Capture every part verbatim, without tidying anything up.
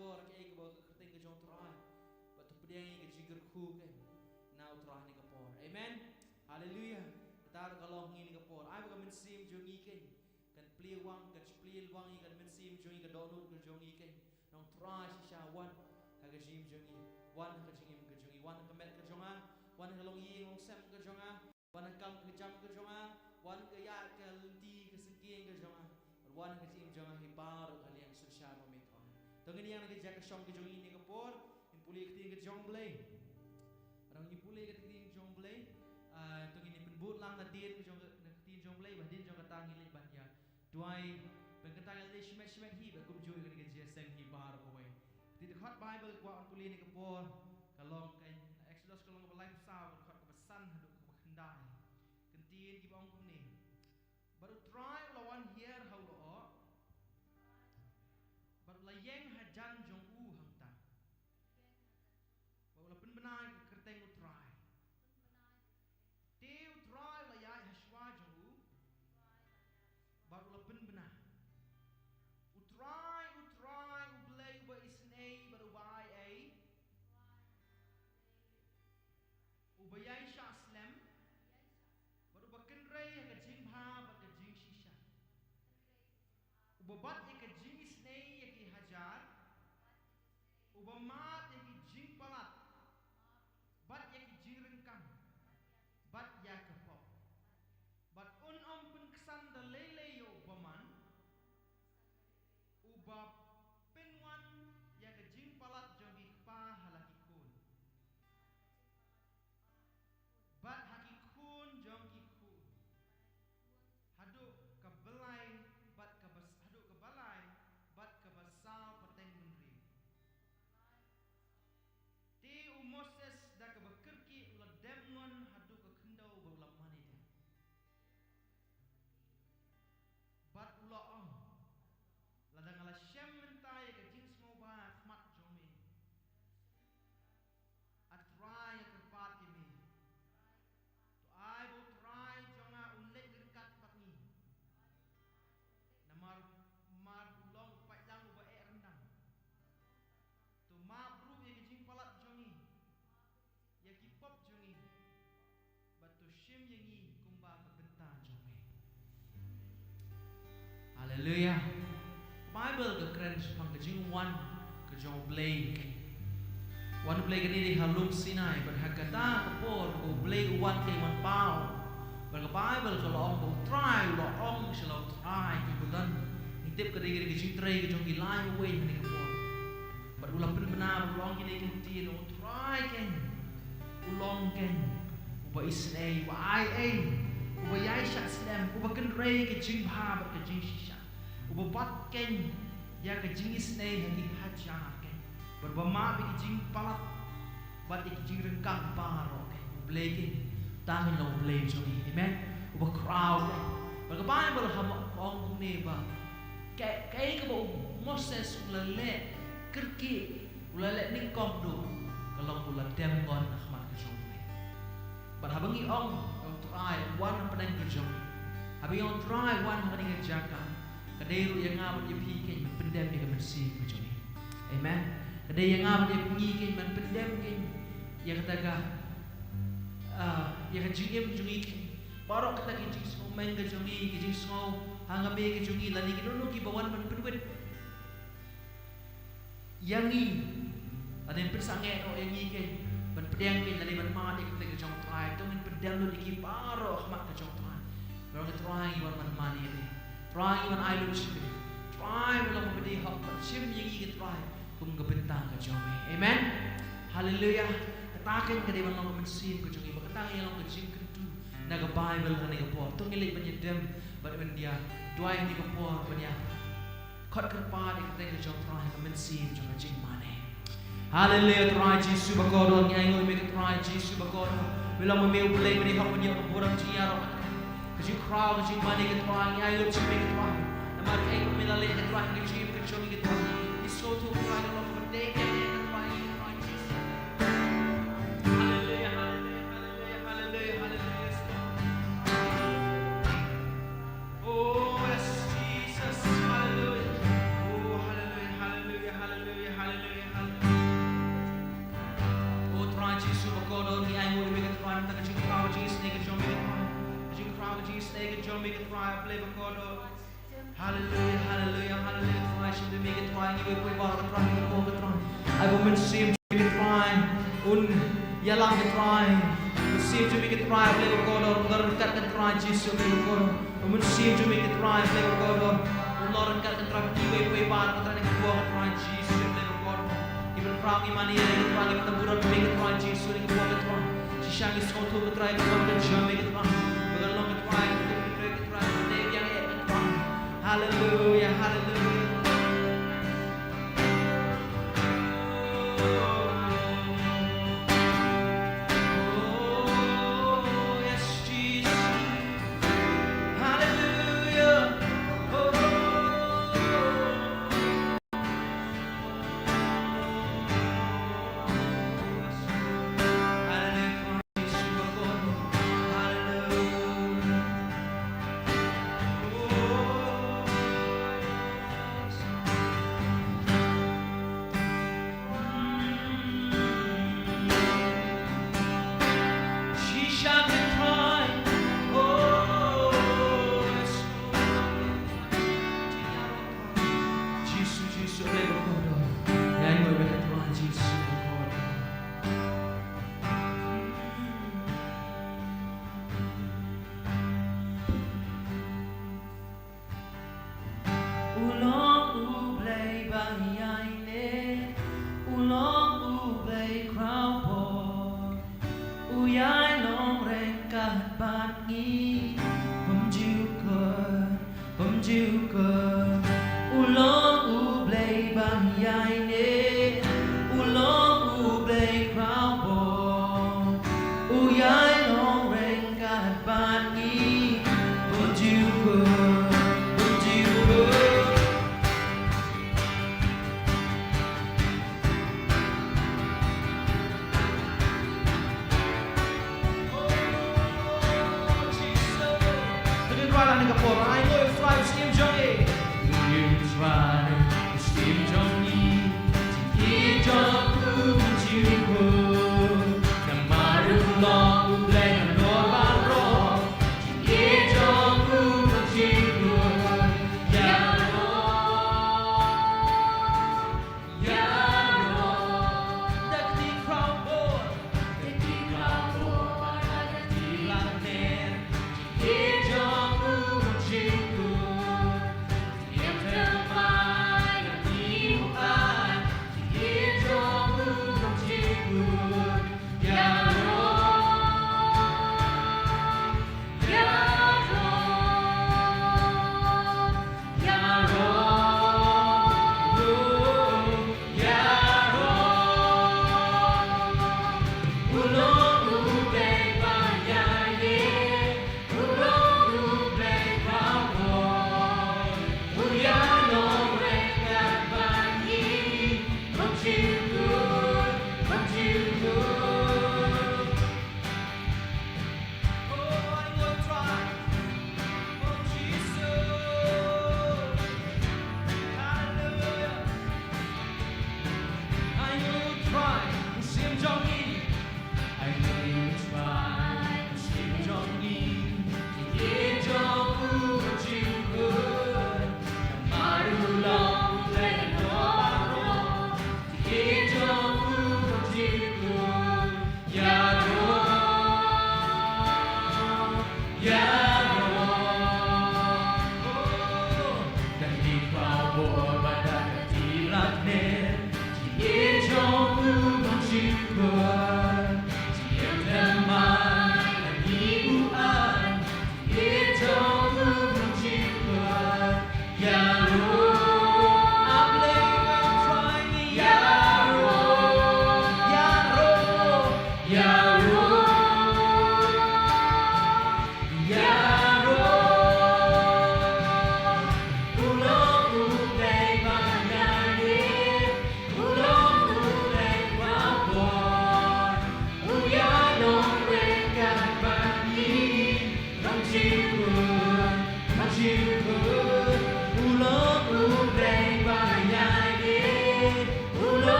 Por, kaei kaba ka kyrteng ka jong u Trai. Bad to pdiang ïa ka jingkyrkhu kein na u Trai ha kane ka por. Amen. Haleluya. Kata ruh ka long ha kane ka por. Ai ba ka mynsiem jong ngi kein kan plie wang, kan plie wang ïa ka mynsiem jong ngi, ka dohnud ka jong ngi kein. Nongtrai shisha, wan ha ka jingim jong ngi. Wan ha ka jingim ka jong ngi. Wan ha ka met ka jong nga. Wan ha ka longïing longsem ka jong nga. Wan ha ka kam ka jam ka jong nga, wan ha ka ïaid ka lynti ka syngkien ka jong nga, wan ha ka jingim jong nga hi baroh ka liang, synshar ma me Trai. To ngin ïa nang ka jaka shong ka jong ngi ha kane ka por, ngin pule ka ktien ka jong u Blei. Ba dang ngin pule ka ktien jong u Blei, ah, to ngin ïa pynbud lang na ka ktien ka jong, na ka ktien jong u Blei, ba hadien jong kata ngin leit ban ïa duwai, ban kyntait ïa lade shimet shimet hi, bad kumjuh ïa kane ka jingïaseng hi baroh kawei. Ka dkhot Baibl kaba ngan pule ha kane ka por ka long ka Exodus ka long kaba laiphew saw, ka dkhot kaba san haduh kaba khyndai. Ka ktien kaba ong kumne. Bad u Trai u la wan hiar ha u lyoh, bad u la ïeng hajan jong u hangta. Bad u la pynbna ïa ka kyrteng u Trai. Te u Trai u la ïaid ha shuwa jong u, bad u la pynbna. U Trai, u Trai, u Blei uba isynei bad uba aiei, uba ïaishah slem, bad uba kynrei ha ka jingbha bad ka jingshisha. Uba bat ïa ka jingisynei ïa ki hajar, uba mad ïa ki jingpalat, bad ïa ki jingryngkang, bad ïa ka pop. Bad un ym pynksan da lei lei ïa u bymman, uba pynwan ïa ka jingpalat jong ki kpa ha la ki khun, bad ha ki khun jong ki khun, haduh ka balai bad ka bas-, haduh ka balai bad ka basaw pateng bynriew. Te u Moses da kaba kyrkieh u la dem ngon haduh ka khyndew ba u la mane dem. Bad u la ong, lada nga la shem mynta ïa ka jingsngewbha ha khmat jong me, A Trai, nga kyrpad ïa me, to ai ba u Trai jong nga un leit ryngkat bad ngi. Namar, mar u long u paidlang uba eh ryndang. To map ruh ïa ka jingpalat jong ngi, ïa ki pop jong ngi, bad to shim ïa ngi kumba ka bynta jong me. Haleluya. Baibl ka kren shaphang ka jingwan ka jong U Blei. Wan U Blei kane dei ha lum Sinai, bad ha kata ka por U Blei u wan, ka wan paw. Bad ka Baibl ka la ong ba U Trai u la ong sha la U Trai, ki button. Ngi tip ka dei ka jingtrei ka jong ki lai uwei ha kane ka por. Bad u la pynbna, u la ong kine ki ktien, U Trai keiñ u long keiñ uba isynei, uba aiei, uba ïaishah slem, uba kynrei ka jingbha bad ka jingshisha, uba bat keiñ ïa ka jingisynei ha ki hajar keiñ, bad uba map ïa ka jingpalat bad ïa ka jingryngkang baroh keiñ. U Blei keiñ, tang U Blei jong ngi. Amen. Uba khraw keiñ. Bad ka Baibl ka ong kumne ba Ka, kaei kaba u Moses u la leh kyrkieh, u la leh nyngkong duh, ka long u la dem ngon ha khmat ka jong U Blei. Bad haba ngi ong ïa U Trai wan ha pdeng ka jong ngi, haba ngi ong Trai wan ha kane ka jaka, ka dei ruh ïa nga bad ïa phi keiñ ban pyndem ïa ka mynsiem ka jong ngi. Amen. Ka dei ïa nga bad ïa phi keiñ ban pyndem keiñ ïa kata ka, ah, ïa ka jingim jong ngi keiñ. Baroh kata ka jingsngewmeng ka jong ngi, ka jingsngew ha nga me ka jong ngi, lane kino kino kiba wan ban pynwit ïa ngi, lane pynsangeh noh ïa ngi keiñ ban pdiang keiñ, lane ban mad ïa ka ktien ka jong U Trai. To ngin pyndem lut ïa ki baroh ha khmat ka jong U Trai. Baroh ngi, Trai, ngi wan ban mane ïa me. Trai, ngi wan ai lut sha me. Trai, me long ba dei hok, ban shim ïa ngi, ko Trai, kum ka bynta ka jong me. Amen. Haleluya. Kata keiñ ka dei ban long ka mynsiem ka jong ngi, ba kata ka long ka jingkyntu na ka Baibl ha kane ka por. To ngin leit ban ïa dem bad ban ïa duwai ha kane ka por, ban ïa khot kyrpad ïa ka ktien ka jong U Trai ha ka mynsiem jong ka jingmane. Haleluya, Trai Jisu ba kordor, ngi ainguh ïa me ko Trai Jisu ba kordor. Me long ma me U Blei ba dei hok, ba dei hok, ba burom jingïaroh. Ka jingkhraw, ka jingmane ko Trai, ngi ainguh ïa me ko Trai. Namar kaei kaba me la leh ko Trai, ka jingim ka jong ngi ko Trai. Ngi sngewthuh ko Trai, ka long kaba dei ka leh ko Trai, ko Trai Jisu. Haleluya, haleluya, haleluya, haleluya, haleluya. Yes, Lord. Oh, yes, Jesus. Hallelujah. Oh, hallelujah, hallelujah, hallelujah, hallelujah. Haleluya, haleluya, haleluya. Trai, shim ïa me ko Trai, ngi wei poi baroh ko Trai, ngi kyrpad ko Trai. Ai ba u Mynsiem jong me ko Trai un ïalam ko Trai. Mynsiem jong me ko Trai, Blei bakordor, un don ryngkat ko Trai Jisu, Blei bakordor. U Mynsiem jong me ko Trai, Blei bakordor, un don ryngkat ko Trai, ngi wei poi baroh ko Trai, ngi kyrpad ko Trai Jisu, Blei bakordor. Ngi pynpaw, ngi mane ïa ko Trai, ngi pynpaw burom ïa me ko Trai Jisu, ngi kyrpad ko Trai. Shisha ngi sngewthuh ko Trai, ka mon ka jam me ko Trai. Ba ka long ko Trai, ka ktien ko Trai, ka dei biang ïa ko Trai. Haleluya, haleluya. Oh, yes, Jesus. Haleluya. Oh, haleluya. Jisu, Jisu, Blei bakordor. Ïa ngi bakordor, Jisu bakordor. U long U Blei ba ïaineh, u long U Blei khraw bor. U ïai long ryngkat bad ngi, bym ju kut, bym ju kut. U long U Blei ba ïaineh, u long U Blei khraw bor. U ïai long ryngkat bad ngi, bym ju kut, bym ju kut. Ai nguh ïa U Trai, U Syiem jong ngi. Ai nguh ïa U Trai, U Syiem jong ngi.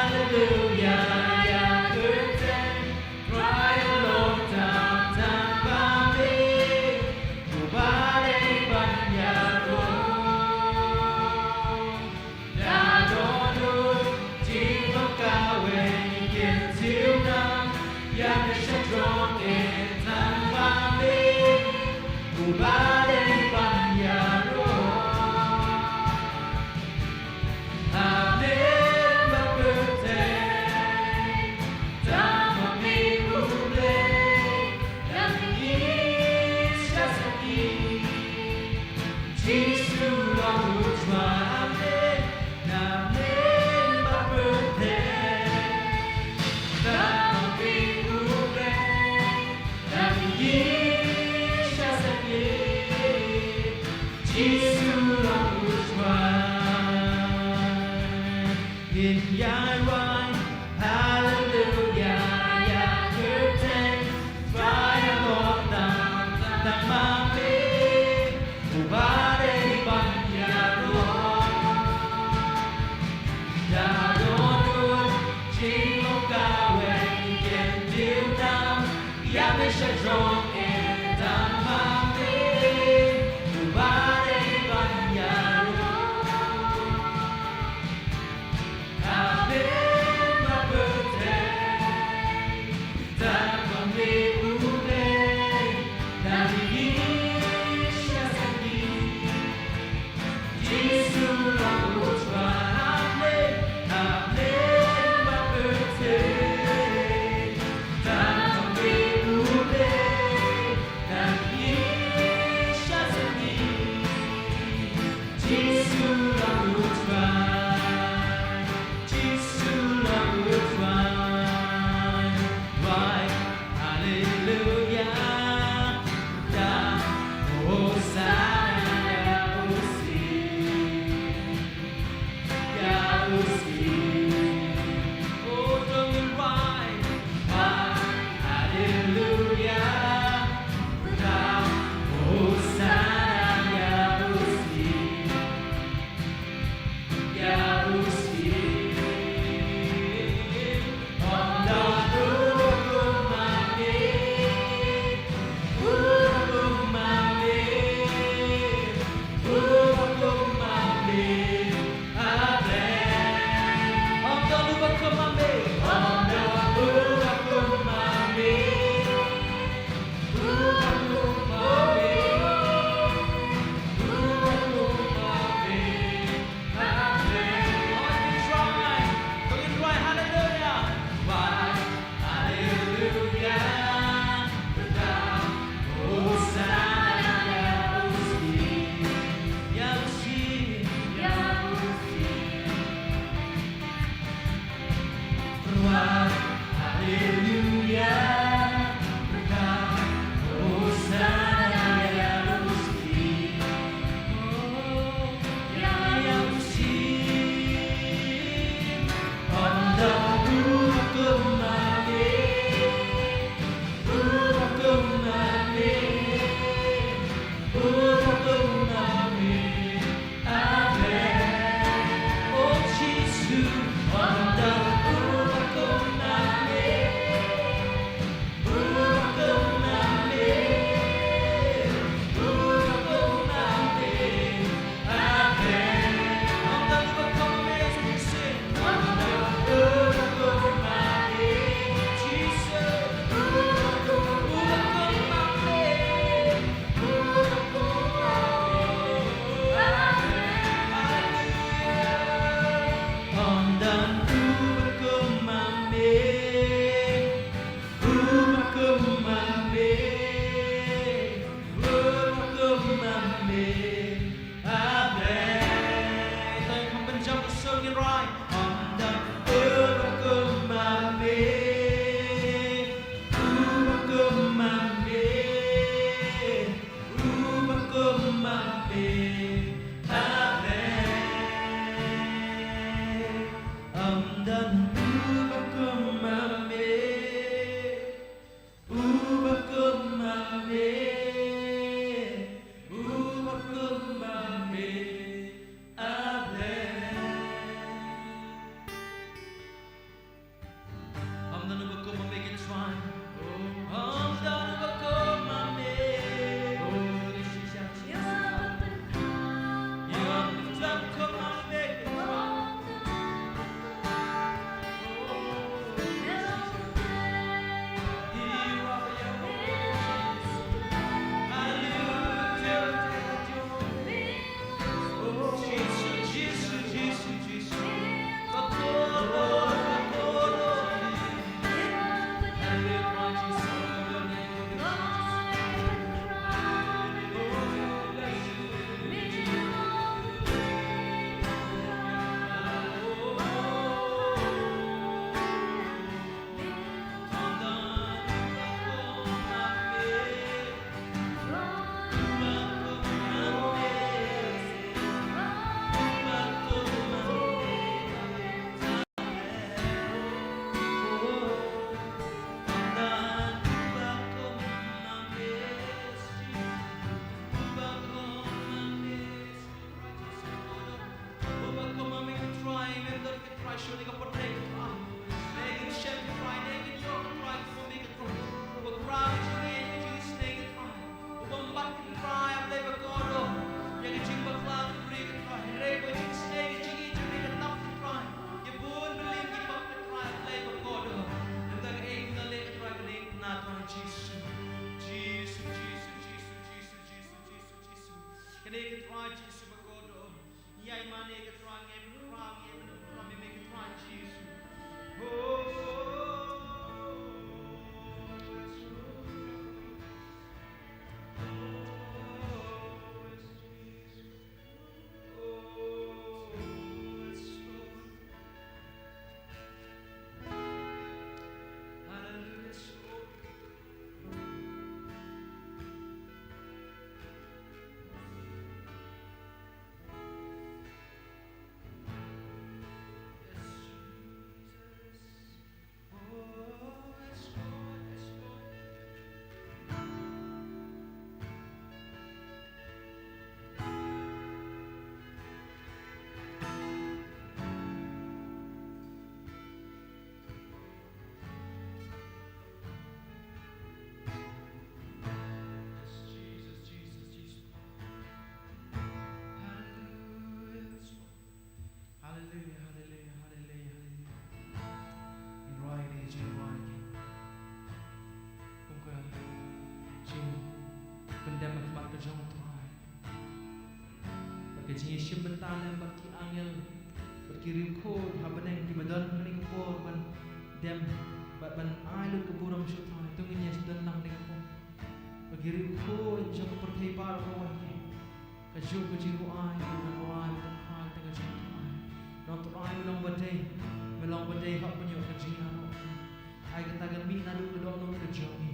Hallelujah, ïa kyrteng Trai Lord, tam tam ba me, uba dei ban ïaroh. Da dohnud jinglong kawei, ngin kyntu nam ïa me sha jrong, tam ba me, uba dei ban ïaroh. Amen ba pyrthei, tam ba me U Blei, da me ïeit sha saki. Jisu long U Trai. Amen, amen ba pyrthei, tam ba me U Blei, da me ïeit sha saki. Jisu long U Trai. Ngin ïai wan, haleluya, ïa kyrteng Trai Lord, tam tam ba me, uba dei ban ïaroh. Da dohnud jinglong kawei, ngin kyntu nam ïa me sha jrong, tam ba me, uba dei ban ïaroh. Amen ba pyrthei, tam ba me U Blei, da me ïeit sha saki. Ïa ka Trai Jisu ba kordor. Ïa mane ka Trai ngi pynkhraw, ngi pynkhraw ïa me ka Trai Jisu. Oh, yes, Lord. Oh, yes, Jesus. Oh, yes, Lord. Hallelujah, yes, Lord. Yes, Jesus, Jesus, Jesus. Hallelujah, yes, Lord. Hallelujah, hallelujah, hallelujah, hallelujah. Ngi rwai ïa ka jingrwai ka. Kum ka jingpyndem ha khmat ka jong U Trai. Bad ka jingïashim bynta lem bad ki angel bad ki riewkhuid ha bneng kiba don ha kane ka por ban dem bad ban ai lut ka burom sha U Trai. To ngin ïa don lang ha kane ka por. Bad ki riewkhuid jong ka pyrthei baroh kawei. Ka jong ka jingrwai, ka jingrwai, ka jingrwai, ka jingrwai. Nong Trai, me long ba dei, me long ba dei hok ban ïoh ka jingïaroh. Ai kata ka mih naduh ka dohnud ka jong ngi.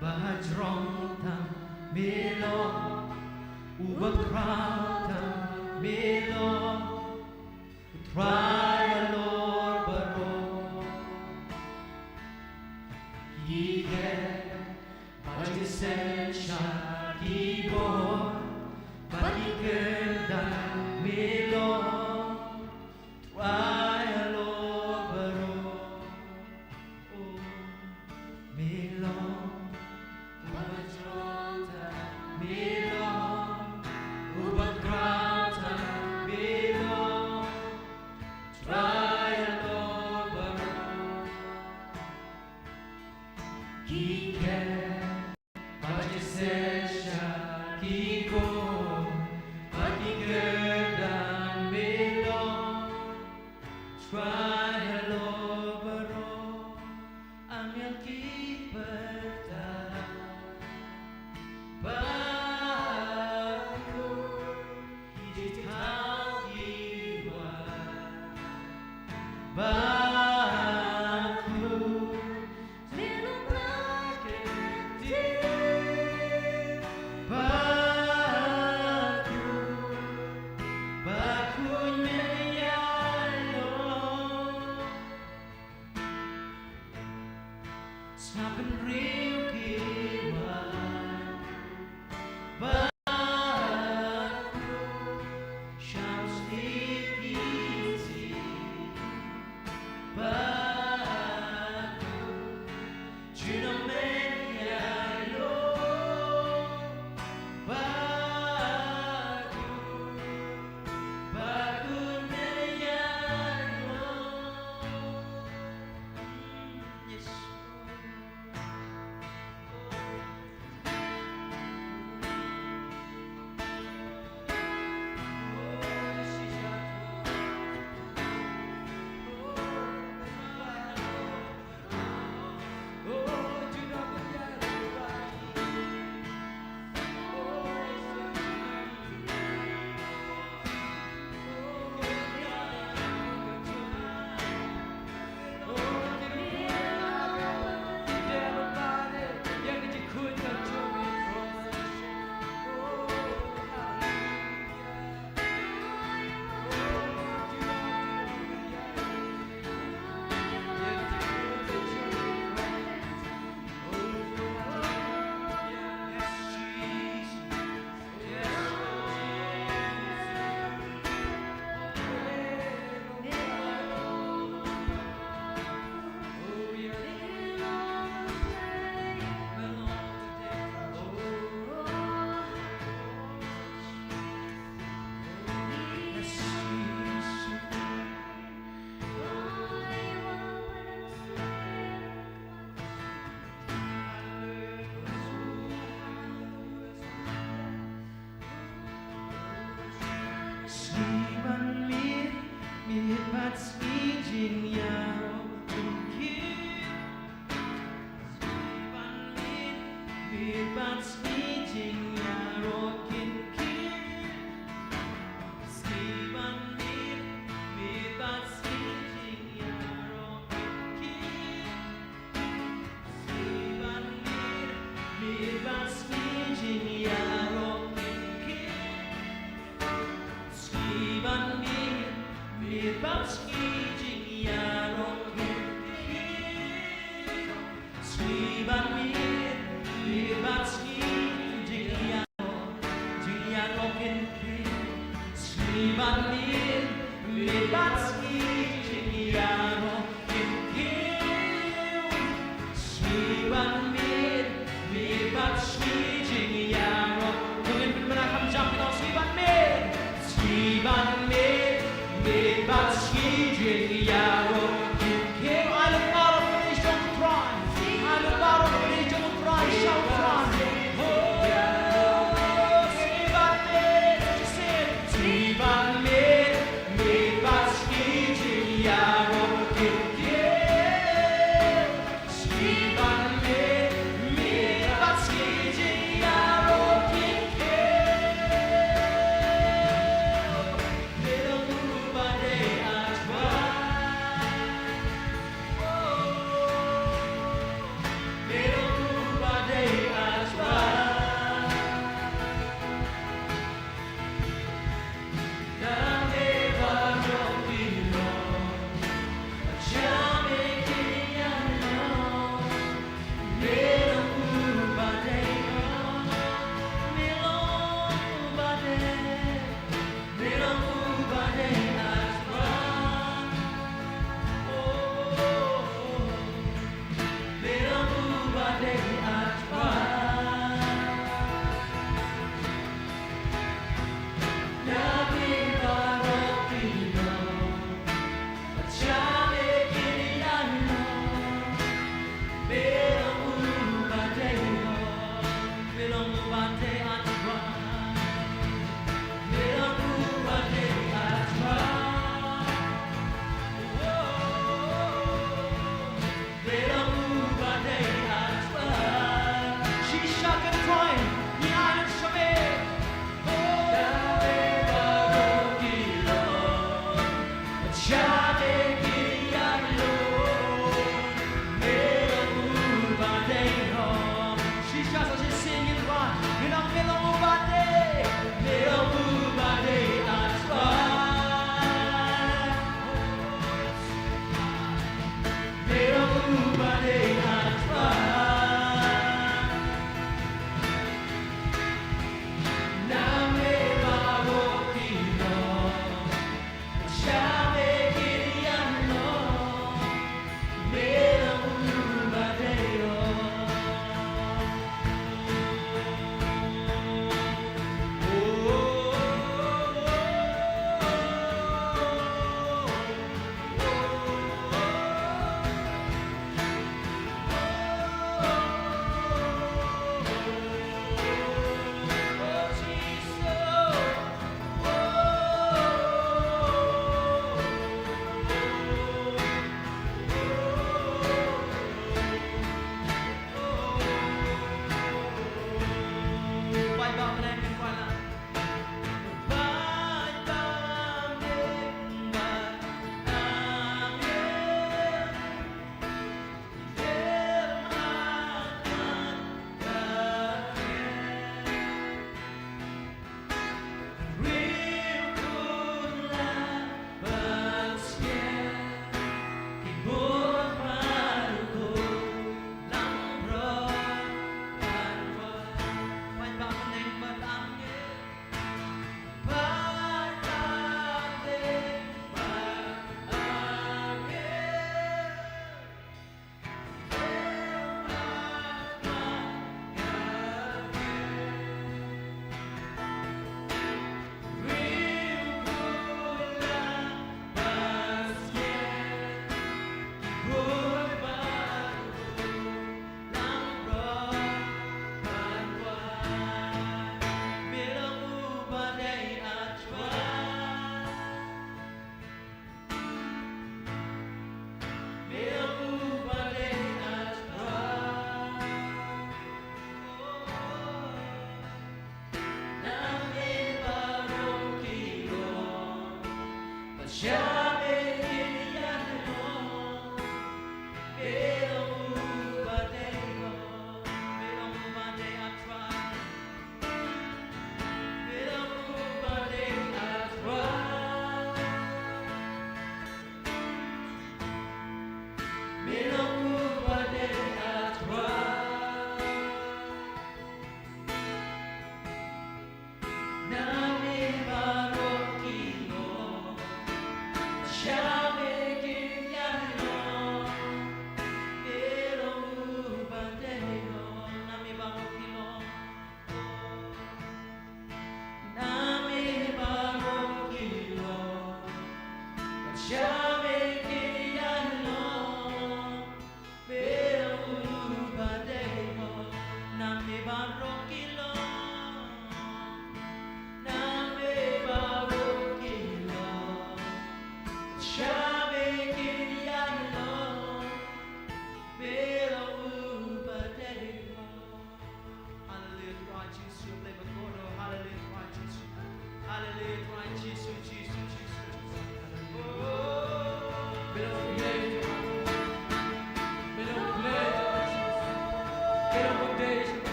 Ba hajrong tam me long, u bakhraw tam me long, u Trai halor baroh. Ki khet bad ki seng sha ki bor, bad ki kyrdan me long, Trai halor baroh. Me long, u bakhraw tam me long, u bakhraw tam me long, Trai halor baroh. Ki khet bad ki seng sha ki bor, bad ki kyrdan me long, Trai halor baroh. Angel ki pyrta, bakhuid ki jingthaw ki wan, bakhuid me long ba kyntiew, bakhuid, bakhuid me ïaroh. Sngap bynriew ki wan, bakhuid, shah sdie ki sdie, bakhuid, junom me ïaroh, bakhuid, bakhuid me ïaroh. Yes. Sngi ban miet, miet bad sngi jingïaroh kin kiew. Sngi ban miet, miet bad sngi jingïaroh kin kiew. Sngi ban miet, miet bad sngi jingïaroh kin kiew. Sngi ban miet, miet bad sngi jingïaroh kin kiew. Sngi ban miet, miet bad sngi jingïaroh kin kiew. Sngi ban miet, miet bad sngi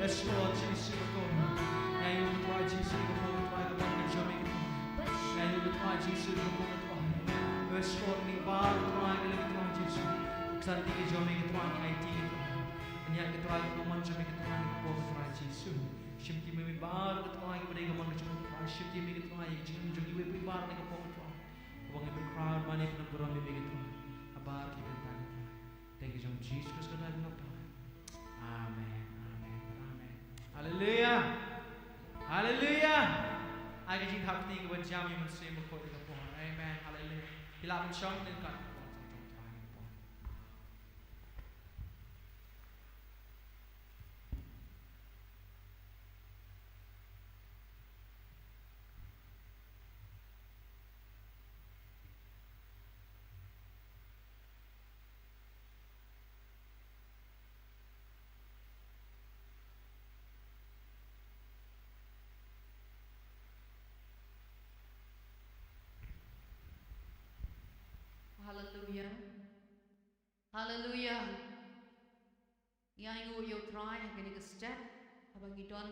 Yes, Lord Jesus, Lord. Ngi ïohi ïa u Trai Jisu, ïa ka por u Trai, ka mon ka jong ngi. Ngi ïohi ïa u Trai Jisu, ïa ka por u Trai. Yes, Lord, ngi bah u Trai, ngi leh u Trai Jisu. Ka san ka jong ngi, ka Trai, ngi aiti, ka Trai. Ngi ïa, ka Trai, ka mon jong ngi, ka Trai, ka por u Trai Jisu. Shim ki mei bah, ka Trai, ka dei ka mon ka jong ngi, ka Trai. Shim ki mei, ka Trai, ïa ka jingim jong ngi, wei bah, ka por u Trai. Ka bang ngi pynkhraw, mane pynburom ïa mei, ka Trai. Habar ki bynta, ka Trai. Thank you, jong Jesus Christ, ka dei ka Trai. Amen, amen, amen. Hallelujah. Hallelujah. Ai ka jingthap kti ka ban jam ïa u Mynsiem Bakhuid ha kane ka por. Amen. Hallelujah. Phi lah ban shong ryngkat. Haleluya. Haleluya. Ngi ainguh ïa u Trai ha kane ka step, haba ngi don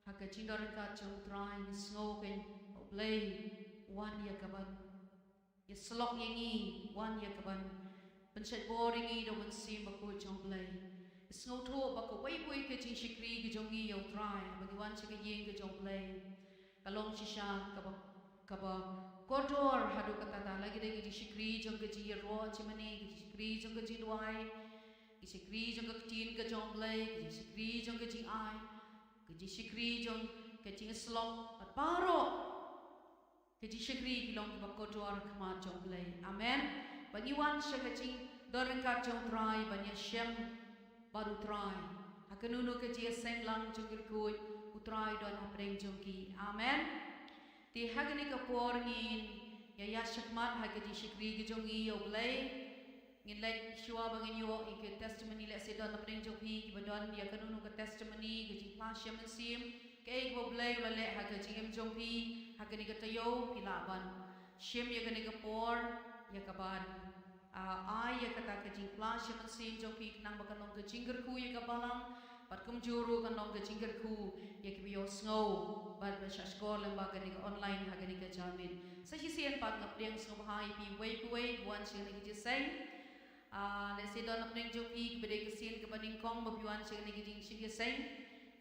ha ka jingdon ryngkat jong u Trai, ngi sngew kein ba u Blei u wan ïa ka ban ïasyllok ïa ngi, wan ïa ka ban pynshait bor ïa ngi da u Mynsiem Bakhuid jong u Blei. Ngi sngewthuh ba kawei kawei ka jingshakri ka jong ngi ïa u Trai, haba ngi wan sha ka ïing ka jong u Blei, ka long shisha kaba, kaba kordor haduh katta katta, la ki dei ki jingshakri jong ka jingïaroh jingmane, ki jingshakri jong ka jingduwai, ki jingshakri jong ka ktien ka jong u Blei, ki jingshakri jong ka jingai, ki jingshakri jong ka jingïasyllok, bad baroh ki jingshakri ki long kiba kordor ha khmat jong u Blei. Amen. Ba ngi wan sha ka jingdon ryngkat jong u Trai, ban ïashem bad u Trai ha kano kano ka jingïaseng lang jong ki kyrkhu, u Trai u don hapdeng jong ki. Amen. Te ha kane ka por ngin ïa ïaid shakhmat ha ka jingshakri ka jong ngi ïa u Blei. Ngin leit shuwa ba ngin ïoh ïa ka testimony, lehse don hapdeng jong phi kiba don ïa kano kano ka testimony, ka jingphla sha mynsiem, kaei kaba u Blei u la leh ha ka jingim jong phi ha kane ka taïew, phi lah ban shim ïa kane ka por ïa ka ban, ah, ai ïa kata ka jingphla sha mynsiem jong phi, khnang ba kan long ka jingkyrkhu ïa ka balang, bad kumjuh ruh kan long ka jingkyrkhu ïa kiba ïohsngew bad ba shah shkor lyngba kane ka online ha kane ka janmiet. Sa shisien pat nga pdiang sngewbha ïa phi uwei pa uwei ba wan sha kane ka jingïaseng. Ah, lehse don hapdeng jong phi kaba dei ka sien kaba nyngkong ba phi wan sha kane ka jingïaseng.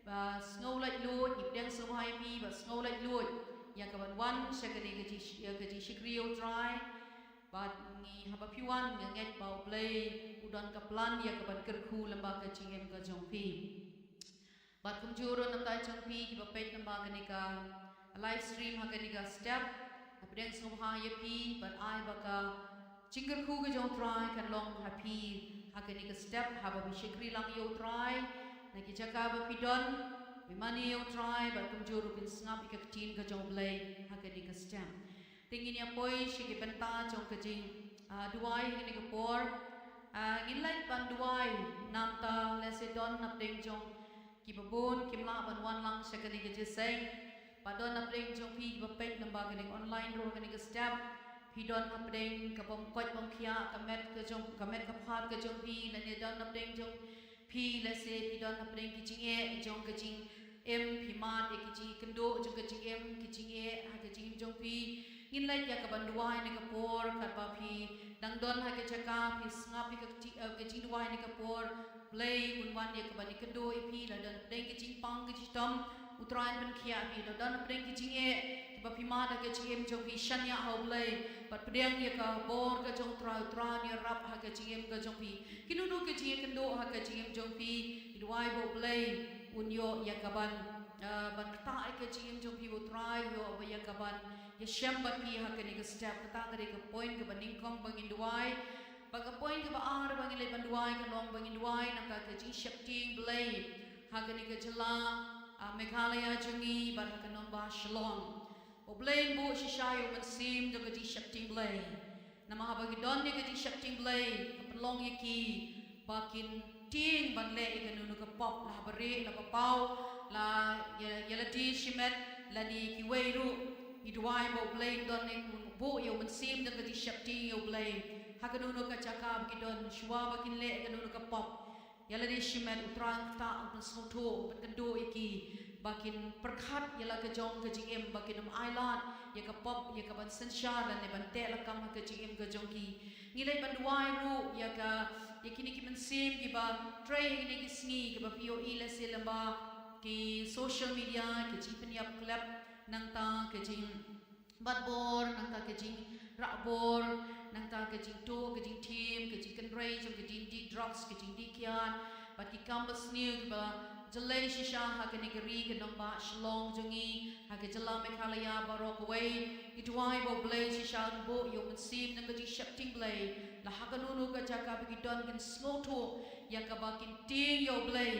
Ba sngewlait luid, ngi pdiang sngewbha ïa phi ba sngewlait luid ïa ka ban wan sha kane ka jing, ïa ka jingshakri ïa u Trai. Bad ngi, haba phi wan, nga ngeit ba u Blei u don ka plan ïa ka ban kyrkhu lyngba ka jingim ka jong phi. Bad kumjuh ruh na bynta jong phi kiba peit lyngba kane ka live stream ha kane ka step, nga pdiang sngewbha ïa phi, bad ai ba ka jingkyrkhu ka jong u Trai kan long ha phi ha kane ka step, haba phi shakri lang ïa u Trai na ki jaka ba phi don, phi mane ïa u Trai, bad kumjuh ruh phin sngap ïa ka ktien ka jong u Blei ha kane ka step. Te ngin ïa poi sha ki bynta jong ka jing, ah, duwai ha kane ka por. Ah, ngin leit ban duwai namar lehse don hapdeng jong kiba bun kim lah ban wan lang sha kane ka jingïaseng. Bad don hapdeng jong phi kiba peit lyngba kane ka online ruh ha kane ka step. Phi don hapdeng ka bym koit bym khiah, ka met ka jong, ka met ka phad ka jong phi, lane don hapdeng jong phi, lehse phi don hapdeng ki jingeh jong ka jingim, phi mad ïa ki jingkynduh jong ka jingim, ki jingeh ha ka jingim jong phi. Ngin leit ïa ka ban duwai ha kane ka por, katba phi dang don ha ka jaka, phi sngap ïa ka kti-, eh, ka jingduwai ha kane ka por. Blei un wan ïa ka ban ïakynduh ïa phi, la don hapdeng ka jingpang ka jingshitom, u Trai un pynkhiah ïa phi, la don hapdeng ka jingeh kaba phi mad ha ka jingim jong phi, shaniah ha u Blei bad pdiang ïa ka bor ka jong u Trai, u Trai un ïarap ha ka jingim ka jong phi. Kino kino ka jingïakynduh ha ka jingim jong phi, ngi duwai ba u Blei un ïoh ïa ka ban, eh, ban ktah ïa ka jingim jong phi, ba u Trai un ïoh ïa ka ban ïashem bad phi ha kane ka step. Kata ka dei ka point kaba nyngkong ba ngin duwai. Bad ka point kaba ar ba ngin leit ban duwai ka long ba ngin duwai namar ka jingsheptieng Blei ha kane ka jylla, ah, Meghalaya jong ngi, bad ha ka nongbah Shillong. U Blei un buh shisha ïa u mynsiem jong ka jingsheptieng Blei. Namar haba ki don ïa ka jingsheptieng Blei, ka pynlong ïa ki ba kin tieng ban leh ïa kano kano ka pop, la ha barieh, la ha bapaw, la ïa, ïa lade shimet, lane kiwei ruh. Ngi duwai ba U Blei un don ïa, un buh ïa u mynsiem jong ka jingsheptieng ïa U Blei ha kano kano ka jaka ba ki don, shuwa ba kin leh ïa kano kano ka pop. Ïa lade shimet, U Trai un ktah, un pynsngewthuh, un pynkynduh ïa ki ba kin pyrkhat ïa la ka jong ka jingim, ba kin ym ailad ïa ka pop, ïa ka ban synshar lane ban teh lakam ha ka jingim ka jong ki. Ngi leit ban duwai ruh ïa ka, ïa kine ki mynsiem kiba trei ha kine ki sngi, kiba phi ïohi lehse lyngba ki social media, ki jingpynïap klep, nangta ki jing bat bor, nangta ka jingrah bor, nangta ka jingtuh, ka jingthim, ka jingkynrei jong ka jingdih drugs, ka jingdih kiad, bad ki kam basniew kiba jyllei shisha ha kane ka ri ka nongbah Shillong jong ngi, ha ka jylla Meghalaya baroh kawei. Ngi duwai ba U Blei shisha un buh ïa u mynsiem jong ka jingsheptieng Blei, la ha kano kano ka jaka ba ki don, kin sngewthuh ïa kaba kin tieng ïa U Blei,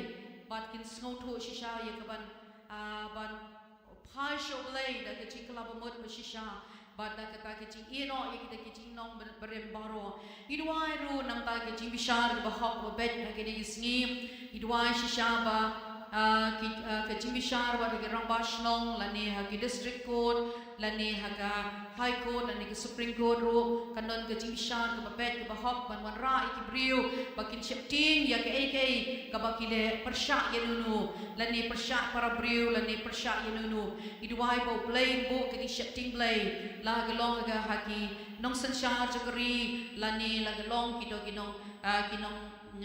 bad kin sngewthuh shisha ïa ka ban, ah, ban phai sha U Blei da ka jingkylla bamut ba shisha, bad da kata ka jingïehnoh ïa kita ki jingnong bar-, barim baroh. Ngi duwai ruh namar ka jingbishar ba hok ba beit ha kine ki sngi. Ngi duwai shisha ba, ah, ki, ah, ka jingbishar ba ha ki rangbah shnong, lane ha ki district court, lane ha ka High Court, lane ka Supreme Court ruh, kan don ka jingbishar kaba beit, kaba hok, ban wanrah ïa ki briew ba kin sheptieng ïa kaei kaei kaba ki leh, pyrshah ïano no, lane pyrshah para briew, lane pyrshah ïano no. Ngi duwai ba U Blei un buh ka jingsheptieng Blei, la ka long ha ka, ha ki nongsynshar jong ka ri, lane la ka long ki don ki nong, ah, ki nong,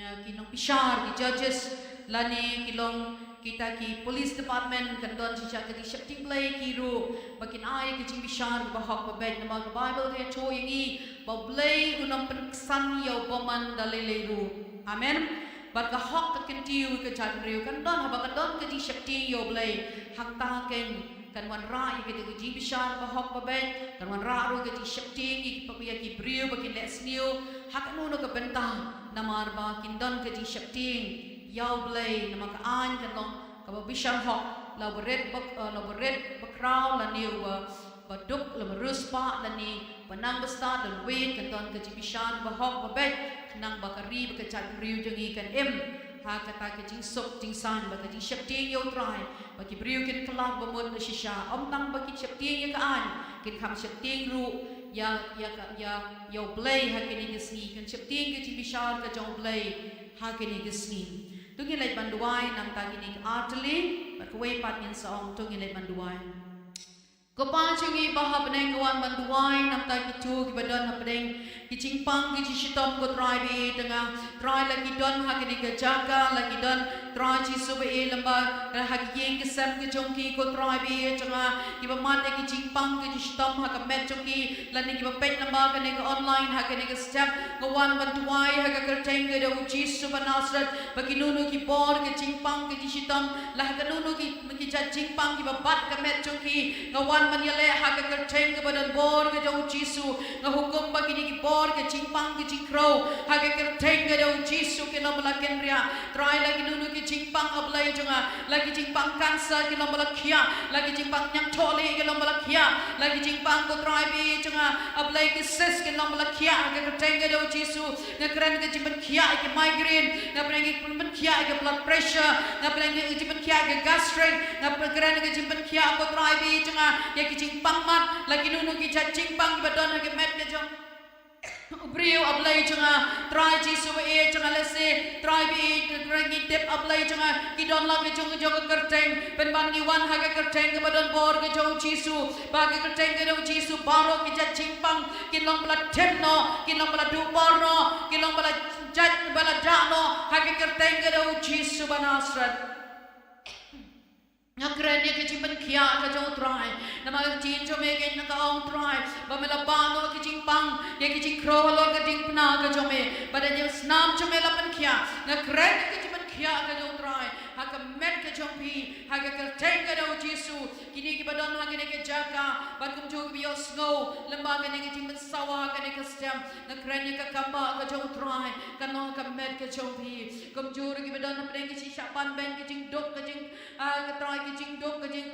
ah, ki nongbishar, ki judges, lane ki long kita ki police department, kan don shisha ka jingsheptieng Blei ïa ki ruh, ba kin ai ka jingbishar ba hok ba beit. Namar ka Baibl ka ïathuh ïa ngi ba U Blei un ym pynksan ïa u bymman da lei lei ruh. Amen. Bad ka hok ka kyntiew ïa ka jaitbynriew. Kan don, haba kan don ka jingsheptieng ïa U Blei, hangta keiñ kan wanrah ïa ka jingbishar ba hok ba beit, kan wanrah ruh ka jingsheptieng ïa ki, ïa ki briew ba kin leh sniew ha kano kano ka bynta, namar ba kin don ka jingsheptieng ïa U Blei, namar ka aiñ kan long kaba bishar hok, la uba rit ba, eh, la uba rit bakhraw, lane uba, ba duk, la uba riewspah, lane ba nang ba stad, la uwei, kan don ka jingbishar ba hok ba beit, khnang ba ka ri bad ka jaitbynriew jong ngi kan im ha kata ka jingsuk jingsaiñ bad ka jingsheptieng ïa U Trai, ba ki briew kin kylla bamut ba shisha, ym tang ba kin sheptieng ïa ka aiñ, kin kham sheptieng ruh ïa, ïa ka, ïa, ïa U Blei ha kine ki sngi, kin sheptieng ka jingbishar ka jong U Blei ha kine ki sngi. To ngin leit ban duwai namar kine ki artylli, bad kawei pat ngin sa ong, to ngin leit ban duwai. Ko Pa jong ngi ba ha bneng, ngi wan ban duwai namar kito kiba don ha bneng, ki jingpang ki jingshitom, ko Trai ba ïeit jong nga. Trai, la ki don ha kane ka jaka, la ki don, Trai Jisu ba ïeit, lyngba ha ki ïing ki sem ki jong ki, ko Trai ba ïeit jong nga, kiba mad ïa ki jingpang ki jingshitom ha ka met jong ki, lane kiba peit lyngba kane ka online ha kane ka step, nga wan ban duwai ha ka kyrteng ka jong U Jisu ba Nasaret, ba kino kino ki bor ki jingpang ki jingshitom, la ha kano kano ki, ki jait jingpang kiba bat ka met jong ki, nga wan ban ïaleh ha ka kyrteng kaba don bor ka jong U Jisu. Nga hukum ba kine ki bor ki jingpang ki jingkhrew, ha ka kyrteng ka jong U Jisu, kin long ba la kynriah. Trai, la kino kino ki jingpang, A Blei jong nga, la ki jingpang cancer kin long ba la khiah, la ki jingpang ñiangthohlieh kin long ba la khiah, la ki jingpang, ko Trai ba ïeit jong nga, A Blei, ki cyst kin long ba la khiah ha ka kyrteng ka jong U Jisu. Nga kren ka jingpynkhiah ïa ki migraine, nga kren ka jingpynkhiah ïa ki blood pressure, nga kren ka jingpynkhiah ïa ki gastric, nga kren ka jingpynkhiah, ko Trai ba ïeit jong nga, ïa ki jingpang mat, la kino kino ki jait jingpang kiba don ha ka met ka jong u briew, A Blei jong nga. Trai Jisu ba ïeit jong nga, lehse, Trai ba ïeit, nga kren, ngi tip, A Blei jong nga, ki don la ka jong ka jong ka kyrteng, pynban ngi wan ha ka kyrteng kaba don bor ka jong U Jisu, ba ha ka kyrteng ka jong U Jisu baroh ki jait jingpang kin long ba la thim noh, kin long ba la duh bor noh, kin long ba la jait ba la dah noh, ha ka kyrteng ka jong U Jisu ba Nasaret. Nga kren ïa ka jingpynkhiah ka jong U Trai. Namar ka ktien jong me ka ong, Trai, ba me la bah noh ïa ka jingpang, ïa ka jingkhrew halor ka diengphna ka jong me, bad da ka snam jong me la pynkhiah. Nga kren ïa ka jingpynkhiah ka jong U Trai ha ka met ka jong phi ha ka kyrteng ka jong u Jisu. Kine kiba don ha kane ka jaka bad kumjuh kiba ïohsngew lyngba kane ka jingpynsawa ha kane ka step, nga kren ïa ka kam ba ka jong u Trai kan long ha ka met ka jong phi. Kumjuh ruh kiba don hapdeng ka jingshah ban beiñ, ka jingduk, ka jing, ah, ka Trai, ka jingduk, ka jing,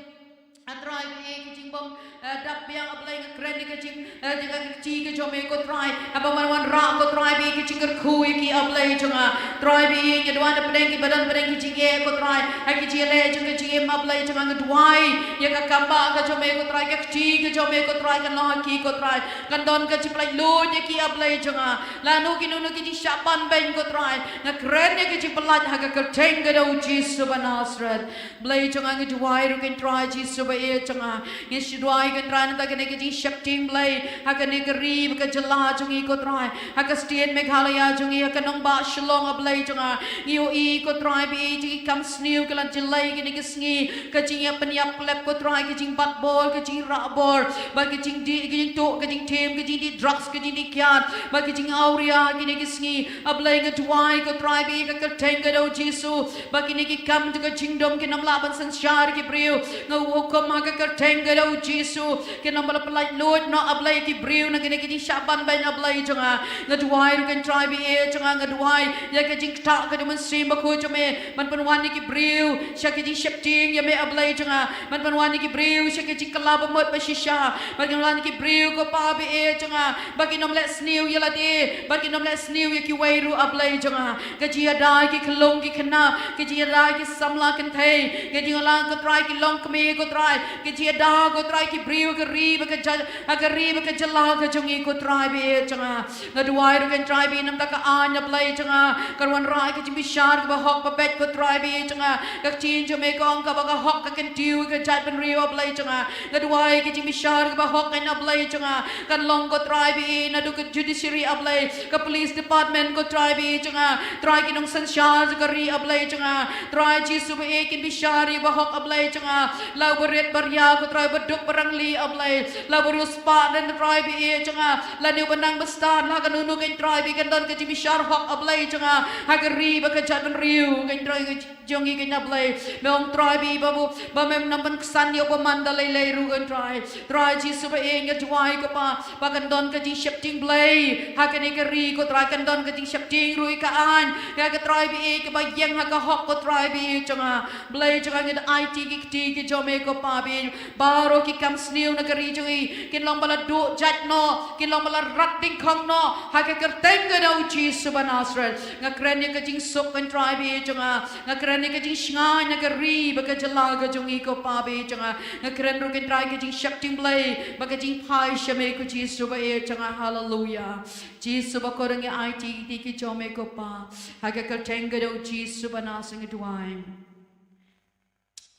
ah, Trai ba ïeit, ka jingbym, ah, dap biang, A Blei, nga kren ïa ka jing, ah, ïa ka kti ka jong me ko Trai, haba man wanrah ko Trai ba ïeit, ka jingkyrkhu ïa ki, A Blei jong nga. Trai ba ïeit, nga duwai hapdeng kiba don hapdeng ka jingeh ko Trai, ha ka jingeh jong ka jingim, A Blei jong nga, nga duwai ïa ka kam ba ka jong me ko Trai, ka kti ka jong me ko Trai kan long ha ki ko Trai, kan don ka jingpynlait luid ïa ki, A Blei jong nga. Lano kino kino ki jingshah ban beiñ ko Trai, nga kren ïa ka jingpynlait ha ka kyrteng ka jong u Jisu ba Nasareth. Blei jong nga, nga duwai ruh ko Trai Jisu ba ïeit jong nga. Nga shu duwai ko Trai na ka bynta kane ka jingsheptieng Blei ha kane ka ri bad ka jylla jong ngi ko Trai, ha ka state Meghalaya jong ngi, ha ka nongbah Shillong, A Blei jong nga. Ngi ïohi ko Trai ba ïeit jong ngi, kam sniew ki la jyllei kine ki sngi, ka jingïapynïap klep ko Trai, ka jingbat bor, ka jingrah bor, bad ka jingdih, ka jingtuh, ka jingthim, ka jingdih drugs, ka jingdih kiad, bad ka jingawria kine ki sngi. A Blei, nga duwai ko Trai ba ïeit ha ka kyrteng ka jong u Jisu ba kine ki kam jong ka jingdum kin ym lah ban synshar ïa ki briew. Nga hukum ha ka kyrteng ka jong u Jisu, kin ym lah ban pynlait luid noh, A Blei, ïa ki briew na kine ki jingshah ban beiñ, A Blei jong nga. Nga duwai ruh ko Trai ba ïeit jong nga, nga duwai ïa ka jingktah ka jong u Mynsiem Bakhuid jong me ban pynwan ïa ki briew sha ka jingsheptieng ïa me, A Blei jong nga, ban pynwan ïa ki briew sha ka jingkylla bamut bashisha, ban pynwan ïa ki briew ko Pa ba ïeit jong nga ba kin ym leh sniew ïa lade, ba kin ym leh sniew ïa kiwei ruh, A Blei jong nga. Ka jingïada ïa ki khyllung ki khynnah, ka jingïada ïa ki samla kynthei, ka jingïada ko Trai ki longkmie ko Trai, ka jingïada ko Trai ïa ki briew ha ka ri bad ka jyl-, ha ka ri bad ka jylla ka jong ngi ko Trai ba ïeit jong nga. Nga duwai ruh ko Trai ba ïeit na ka bynta ka aiñ, A Blei jong nga, kan wanrah ïa ka jingbishar kaba hok ba beit ko Trai ba ïeit jong nga. Ka ktien jong me ka ong kaba ka hok ka kyntiew ïa ka jaitbynriew, A Blei jong nga. Nga duwai ïa ka jingbishar kaba hok, A Blei jong nga, kan long ko Trai ba ïeit naduh ka judiciary, A Blei, ka police department ko Trai ba ïeit jong nga, Trai ki nongsynshar jong ka ri, A Blei jong nga. Trai Jisu ba ïeit, kin bishar ïa ba hok, A Blei jong nga. La u barit baria ko Trai, baduk barangli, A Blei, la u bariewspah, Trai ba ïeit jong nga, lane u banang bastad, la kano kano ko Trai ba ïeit, kan don ka jingbishar hok, A Blei jong nga, ha ka ri bad ka jaitbynriew ko Trai jong ngi ko, A Blei. Me ong Trai ba ïeit ba bu, ba mem nang pynksan ïa u bymman da lei lei ruh ko Trai. Trai Jisu ba ïeit, nga duwai ko Pa ba kan don ka jingsheptieng Blei ha kane ka ri ko Trai, kan don ka jingsheptieng ruh ïa ka aiñ, ïa ka Trai ba ïeit, kaba ïeng ha ka hok ko Trai ba ïeit jong nga. Blei jong nga, ngi da aiti ki kti ki jong me ko Pa ba ïeit. Baroh ki kam sniew na ka ri jong ngi kin long ba la duh jait noh, kin long ba la rat dyngkhong noh, ha ka kyrteng ka jong u Jisu ba Nasareth. Nga kren ïa ka jingsuk ko Trai ba ïeit jong nga. Nga kren ïa ka jingshngaiñ ha ka ri bad ka jylla ka jong ngi ko Pa ba ïeit jong nga. Nga kren ruh ko Trai ka jingsheptieng Blei bad ka jingphai sha me ko Jisu ba ïeit jong nga. Haleluia. Jisu ba kordor, ngi aiti ki kti ki jong me ko Pa, ha ka kyrteng ka jong u Jisu ba Nasareth ngi duwai.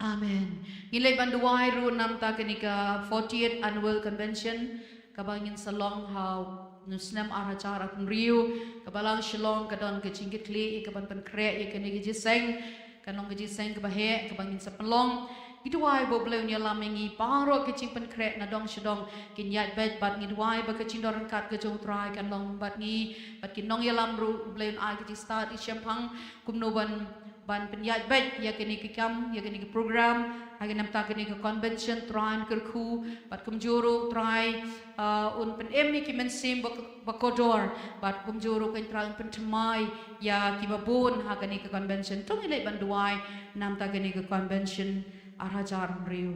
Amen. Ngi leit ban duwai ruh na ka bynta kane ka fortieth Annual Convention kaba ngin sa long ha u snem ar hajar arphew hynriew, ka Balang Shillong ka don ka jingkitkhlieh ïa ka ban pynkhreh ïa kane ka jingïaseng. Kan long ka jingïaseng kaba heh kaba ngin sa pynlong. Ngi duwai ba U Blei un ïalam ïa ngi baroh, ka jingpynkhreh na dong sha dong kin ïaid beit, bad ngi duwai ba ka jingdon ryngkat ka jong U Trai kan long bad ngi, bad ki nongïalam ruh, U Blei un ai ka jingstad, ka jingshemphang kumno ban, ban pynïaid beit ïa kane ka kam, ïa kane ka program, ha kane, na ka bynta kane ka convention. Trai un kyrkhu, bad kumjuh ruh Trai, ah, un pynim ïa ki mynsiem ba, ba kordor, bad kumjuh ruh ko Trai un pynthymmai ïa kiba bun ha kane ka convention. To ngin leit ban duwai na ka bynta kane ka convention ar hajar hynriew.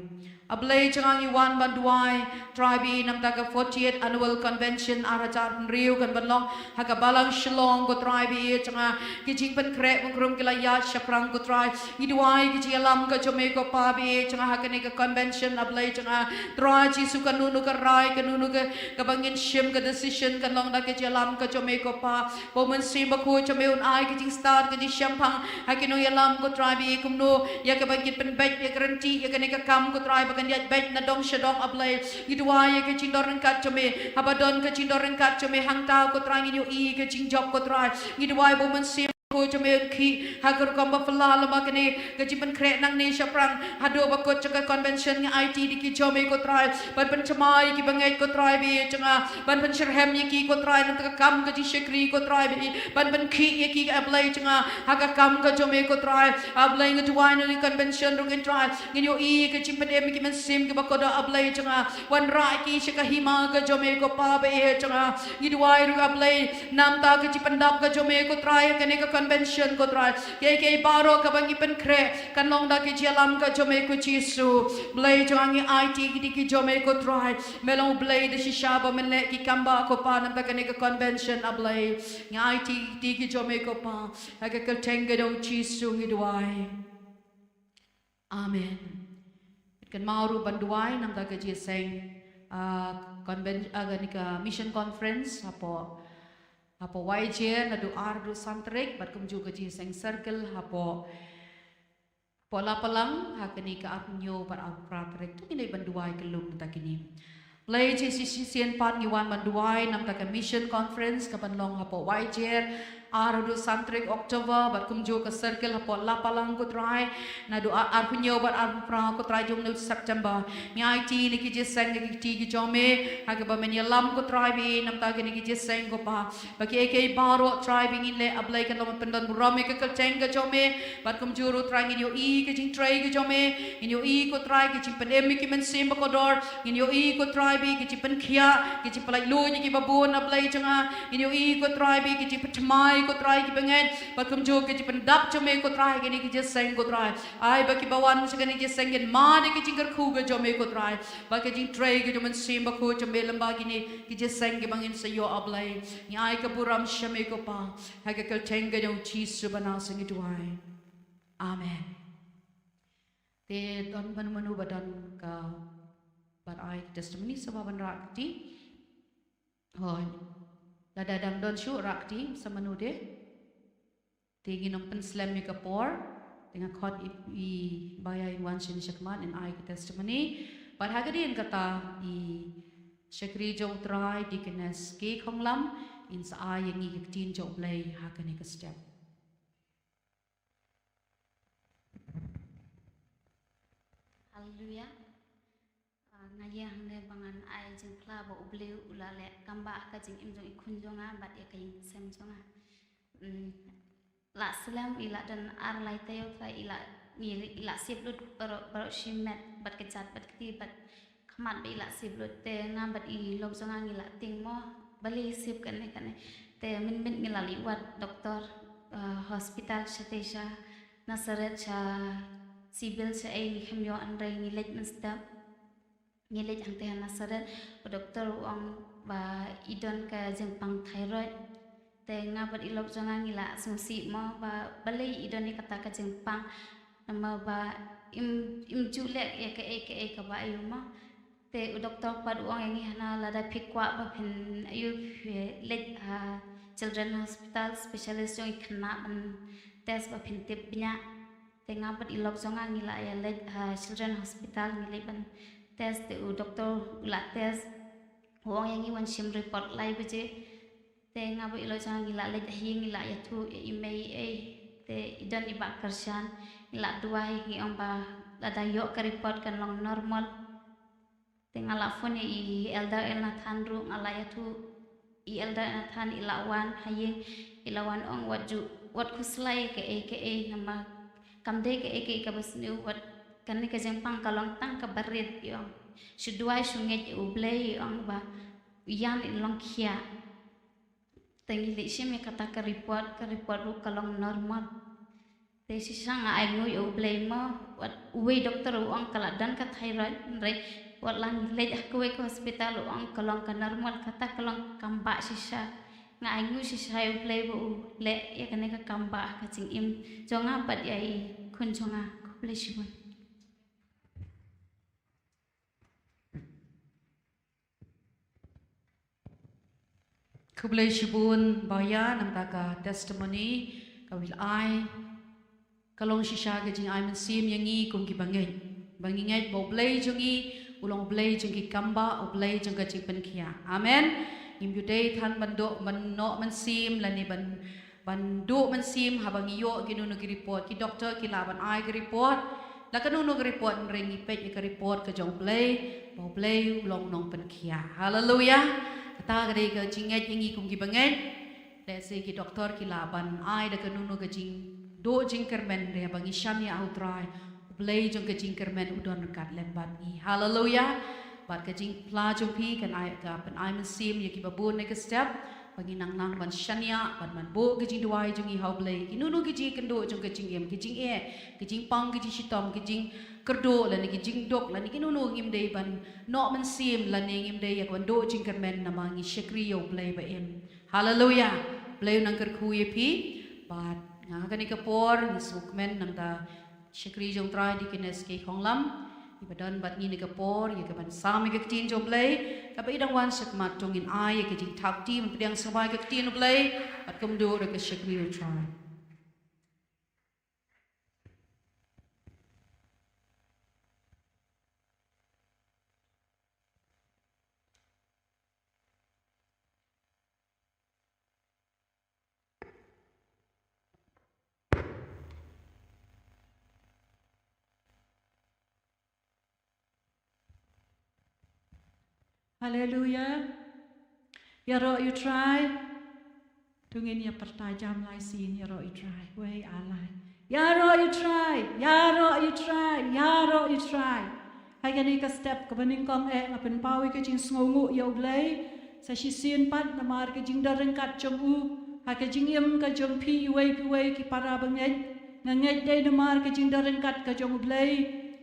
A Blei jong nga, ngi wan ban duwai, Trai ba ïeit, na ka bynta ka fortieth Annual Convention ar hajar hynriew kan ban long ha ka Balang Shillong ko Trai ba ïeit jong nga. Ki jingpynkhreh pynkhrum ki la ïaid shaphrang ko Trai. Ngi duwai ka jingïalam ka jong me ko Pa ba ïeit jong nga ha kane ka convention, A Blei jong nga. Trai Jisu, kano kano ka rai, kano kano ka, kaba ngin shim, ka decision kan long da ka jingïalam ka jong me ko Pa. Ba U Mynsiem Bakhuid jong me un ai ka jingstad, ka jingshemphang ha ki nongïalam ko Trai ba ïeit, kumno ïa kaba ngin pynbeit, ïa ka ryntih, ïa kane ka kam ko Trai ba kan ïaid beit na dong sha dong, A Blei. Ngi duwai ïa ka jingdon ryngkat jong me, haba don ka jingdon ryngkat jong me hangta ko Trai ngin ïohi ka jingjop ko Trai. Ngi duwai ba U Mynsiem Ko jong me un khih ha ka rukom ba phylla lyngba kane ka jingpynkhreh nangne shaphrang haduh ba kut jong ka convention. Ngi aiti da ki jong me ko Trai ban pynthymmai ïa ki bangeit ko Trai ba ïeit jong nga, ban pynsyrhem ïa ki ko Trai na ka kam ka jingshakri ko Trai ba ïeit, ban pynkhih ïa ki A Blei jong nga ha ka kam ka jong me ko Trai. A Blei nga duwai na ka convention ruh ko Trai, ngi ïohi ka jingpynim ki mynsiem kiba kordor A Blei jong nga, wanrah ïa ki sha ka hima ka jong me ko Pa ba ïeit jong nga. Ngi duwai ruh A Blei namta ka jingpyndap ka jong me ko Trai kane ka convention ko Trai. Kiei kiei baroh kaba ngi pynkhreh kan long da ka jingïalam ka jong me ko Jisu. Blei jong nga ngi aiti ïa kiti ki jong me ko Trai. Me long Blei da shisha ba men leh ki kam ba ko Pa namta kane ka convention A Blei. Ngi aiti ïa kiti ki jong me ko Pa. Ha ka kyrteng ka jong u Jisu ngi duwai. Amen. Kynmaw ruh ban duwai namta ka jingïaseng, ah, conven-, ah, kane ka mission conference hapoh, hapoh Y J naduh ar haduh san tarik bad kumjuh ka jingïaseng circle hapoh, hapoh Lapalang ha kane ka arphew hynñiew bad arphew phra tarik. To ngin ïa ban duwai kyllum namta kine. Blei, shisien pat ngi wan ban duwai namta ka mission conference kaban long hapoh Y J ar haduh san tarik October bad kumjuh ka circle hapoh Lapalang ko Trai naduh ar-, arphew hynñiew bad arphew phra ko Trai jong u September. Ngi aiti ïa kine ki jingïaseng ïa kiti ki jong me ha kaba men ïalam ko Trai ba ïeit namta kine ki jingïaseng ko Pa. Ba kiei kiei baroh Trai ba ngin leh A Blei kan long ban pyndonburom ïa ka kyrteng ka jong me. Bad kumjuh ruh Trai ngin ïohi ka jingtrei ka jong me, ngin ïohi ko Trai ka jingpynim ïa ki mynsiem ba kordor, ngin ïohi ko Trai ba ïeit ka jingpynkhiah, ka jingpynlait luid ïa kiba bun A Blei jong nga, ngin ïohi ko Trai ba ïeit ka jingpynthymmai ko Trai ïa ki bangeit, bad kumjuh ka jingpyndap jong me ko Trai kine ki jingïaseng ko Trai. Ai ba kiba wan sha kane ka jingïaseng kin mad ïa ka jingkyrkhu ka jong me ko Trai, bad ka jingtrei ka jong u Mynsiem Bakhuid jong me lyngba kine ki jingïaseng kiba ngin sa ïoh A Blei. Ngi ai ka burom sha me ko Pa. Ha ka kyrteng ka jong u Jisu ba nang sa ngi duwai. Amen. Te don mano mano ba don ka, ban ai testimony sa ba ban rah kti. Hooid. Lada dang don shuh rah kti sa mano de. Te ngin ym pynslem ïa ka por. Te nga khot i, i Baya in wan shane shakhmat in ai ka testimony. Bad ha ka dien kata i shakri jong u Trai Deaconess K Khonglam in sa ai ïa ngi ka ktien jong u Blei ha kane ka step. Haleluia. Ah, nga ïa hangne ba ngan ai jingphla ba u Blei u la leh kam ba ha ka jingim jong i khun jong nga bad ïa ka ïing sem jong nga. Mm, la slem i la don ar lai taïew, i la, i la sip lut baroh, baroh shimet bad kjat bad kti bad khmat ba i la sip lut te nga bad i lok jong nga ngi la tieng mo balei sip kane kane. Te mynmiet ngi la leit wad doktor, ah, hospital shatei sha Nazareth sha Civil sha ei ngi khlem ïoh hynrei ngi leit mynstep. Ngi leit hangtei ha Nazareth, u doktor u ong ba i don ka jingpang thyroid. Te nga bad i lok jong nga ngi la sngewsih mo ba balei i don ïa kata ka jingpang. Namar ba im, im ju leh ïa kaei kaei kaba aiu mo. Te u doktor pat u ong ïa ngi hana lada phi kwah ba phin aiu phi leit ha Children Hospital specialist jong i khynnah ban test ba phin tip bniah. Te nga bad i lok jong nga ngi la ïa leit ha Children Hospital ngi leit ban test te u doktor u la test. U ong ïa ngi wan shim report lai baje. Te nga bad i lok jong nga ngi la leit ha ïing ngi la ïathuh ïa i mei ei. Te i don i bah kyrshan ngi la duwai ngi ong ba lada ïoh ka report kan long normal. Te nga la phone ïa i Elder Elnathan ruh nga la ïathuh. I Elder Elnathan i la wan ha ïing i la wan ong wat ju, wat khuslai kaei kaei namar kam dei kaei kaei kaba sniew wat kane ka jingpang ka long tang kaba rit i ong. Shu duwai shu ngeit ïa u Blei i ong ba u ïan in long khiah. Te ngi leit shim ïa kata ka report, ka report ruh ka long normal. Te shisha nga ainguh ïa u Blei mo, wat uwei doktor u ong ka la don ka thyroid, hynrei wat la ngi leit ha kawei ka hospital u ong ka long ka normal, kata ka long kambah shisha. Nga ainguh shisha ïa u Blei ba u leh ïa kane ka kambah ha ka jingim jong nga bad ïa i khun jong nga. Khublei shibun. Khublei shibun Baya namar ka testimony kaba phi la ai. Ka long shisha ka jingai mynsiem ïa ngi kum ki bangeit. Ba ngi ngeit ba u Blei jong ngi u long u Blei jong ki kambah, u Blei jong ka jingpynkhiah. Amen. Ngim ju dei than ban duh ban noh mynsiem lane ban ban duh mynsiem haba ngi ïoh kino kino ki report, ki doktor ki lah ban ai ki report. La kano kano ki report, hynrei ngi peit ïa ka report ka jong U Blei, ba U Blei u long u nongpynkhiah. Haleluia. Kata ka dei ka jingngeit ïa ngi kum ki bangeit. Lehse ki doktor ki lah ban ai da kano kano ka jingduh jingkyrmen, hynrei haba ngi shaniah ha U Trai, U Blei jong ka jingkyrmen u don ryngkat lem bad ngi. Haleluia. Bad ka jingpla jong phi kan ai, ka pynai mynsiem ïa kiba bun ha ka step ba ngin nang nang ban shaniah, ban ban buh ka jingduwai jong ngi ha U Blei. Kino kino ki jingkynduh jong ka jingim, ka jingeh, ka jingpang, ka jingshitom, ka jingkyrduh, lane ka jingduk, lane kino kino ngim dei ban noh mynsiem, lane ngim dei ïa ka ban duh jingkyrmen namar ngi shakri ïa U Blei ba im. Haleluia. U Blei u nang kyrkhu ïa phi. Bad nga ha kane ka por ngi sngewkmen nangta shakri jong U Trai Deaconess Kei Khonglam, iba don bad ngi ha kane ka por ïa ka ban sam ïa ka ktien jong U Blei. Kaba i dang wan shakhmat to ngin ai ïa ka jingthap kti ban pdiang sngewbha ïa ka ktien U Blei bad kumjuh ruh ka shakri U Trai. Haleluia. Ïaroh ïa U Trai. To ngin ïa pyrta jam lai sien, ïaroh ïa U Trai. Wei, ar, lai. Ïaroh ïa U Trai, ïaroh ïa U Trai, ïaroh ïa U Trai. Ha kane ka step kaba nyngkong eh nga pynpaw ïa ka jingsngewnguh ïa U Blei. Sa shisien pat namar ka jingdon ryngkat jong u ha ka jingim ka jong phi iwei pa iwei ki para bangeit. Nga ngeit dei namar ka jingdon ryngkat ka jong U Blei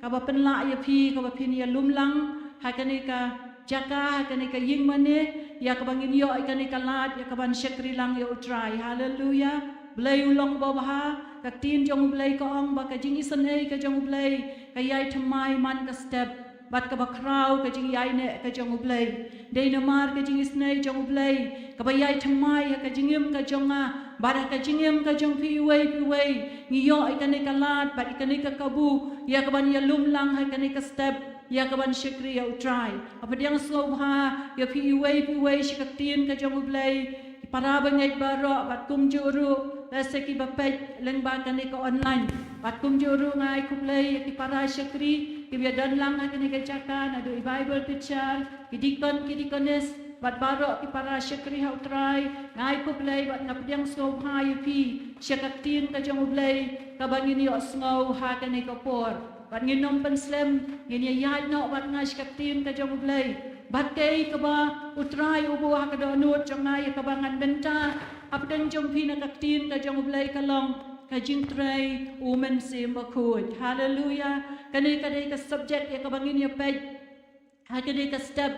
kaba pynlah ïa phi, kaba phin ïalum lang ha kane ka jaka, ha kane ka ïing mane, ïa kaba ngin ïoh ïa kane ka lad ïa kaban shakri lang ïa U Trai. Haleluia. U Blei u long uba bha. Ka ktien jong U Blei ka ong ba ka jingisynei ka jong U Blei ka ïai thymmai man ka step, bad kaba khraw ka jingïaineh ka jong U Blei. Dei namar ka jingisynei jong U Blei kaba ïai thymmai ha ka jingim ka jong nga bad ha ka jingim ka jong phi iwei pa iwei. Ngi ïoh ïa kane ka lad bad ïa kane ka kabu ïa kaban ïalum lang ha kane ka step ïa kaban shakri ïa U Trai. Nga pdiang sngewbha ïa phi iwei pa iwei sha ka ktien ka jong U Blei, ki para bangeit baroh bad kumjuh ruh lehse kiba peit lyngba kane ka online. Bad kumjuh ruh nga ai khublei ïa ki para shakri kiba ïadon lang ha kane ka jaka, naduh i Bible teacher, ki deacon, ki deaconess, bad baroh ki para shakri ha U Trai. Nga ai khublei bad nga pdiang sngewbha ïa phi sha ka ktien ka jong U Blei kaba ngin ïohsngew ha kane ka por. Bad ngin ym pynslem, ngin ïa ïaid noh bad nga sha ka ktien ka jong U Blei. Bad kaei kaba U Trai u buh ha ka dohnud jong nga ïa kaba ngan bynta hapdeng jong phi na ka ktien ka jong U Blei ka long ka jingtrei U Mynsiem Bakhuid. Haleluia. Kane ka dei ka subject ïa kaba ngin ïa peit ha kane ka step.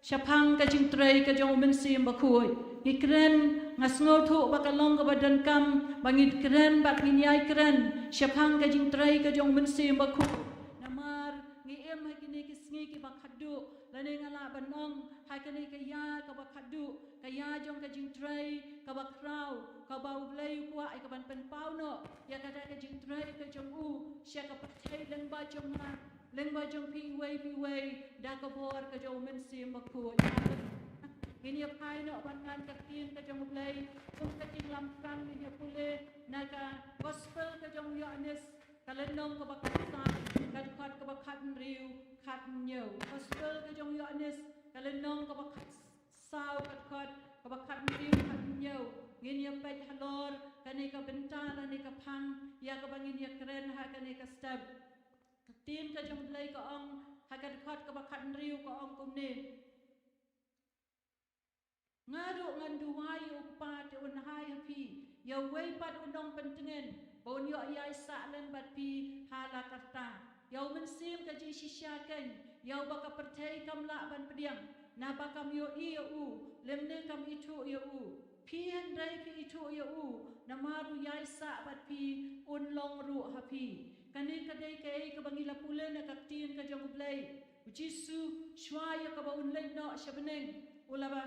Shaphang ka jingtrei ka jong U Mynsiem Bakhuid. Ngi kren, nga sngewthuh ba ka long kaba donkam ba ngin kren bad ngin ïai kren shaphang ka jingtrei ka jong U Mynsiem Bakhuid. Namar ngi im ha kine ki sngi kiba khatduh, lane nga lah ban ong ha kane ka ïa kaba khatduh, ka ïa jong ka jingtrei kaba khraw kaba U Blei u kwah ïa kaban pynpaw noh ïa kata ka jingtrei ka jong u sha ka pyrthei lyngba jong nga, lyngba jong phi iwei pa iwei da ka bor ka jong U Mynsiem Bakhuid. Ngin ïa phai noh ban ngan ka ktien ka jong U Blei, kum ka jinglam thrang ngin ïa pule na ka Gospel ka jong u Ïoannis, ka lynnong kaba khatsaw, ka dkhot kaba khathynriew, khathynñiew. Gospel ka jong u Ïoannis, ka lynnong kaba khatsaw, ka dkhot kaba khathynriew, khathynñiew. Ngin ïa peit halor kane ka bynta lane ka phang ïa kaba ngin ïa kren ha kane ka step. Ka ktien ka jong U Blei ka ong ha ka dkhot kaba khathynriew ka ong kumne. Nga ruh ngan duwai ïa U Kpa te un ai ha phi ïa uwei pat u nongpyntngen ba un ïoh ïaisah lem bad phi ha la karta. Ïa U Mynsiem ka jingshisha keiñ, ïa uba ka pyrthei kam lah ban pdiang, naba kam ïohi ïa u, lymne kam ithuh ïa u. Phi hynrei phi ithuh ïa u, namar u ïaisah bad phi, un long ruh ha phi. Kane ka dei kaei kaba ngi la pule na ka ktien ka jong U Blei. U Jisu, shuwa ïa kaba un leit noh sha bneng, u la ba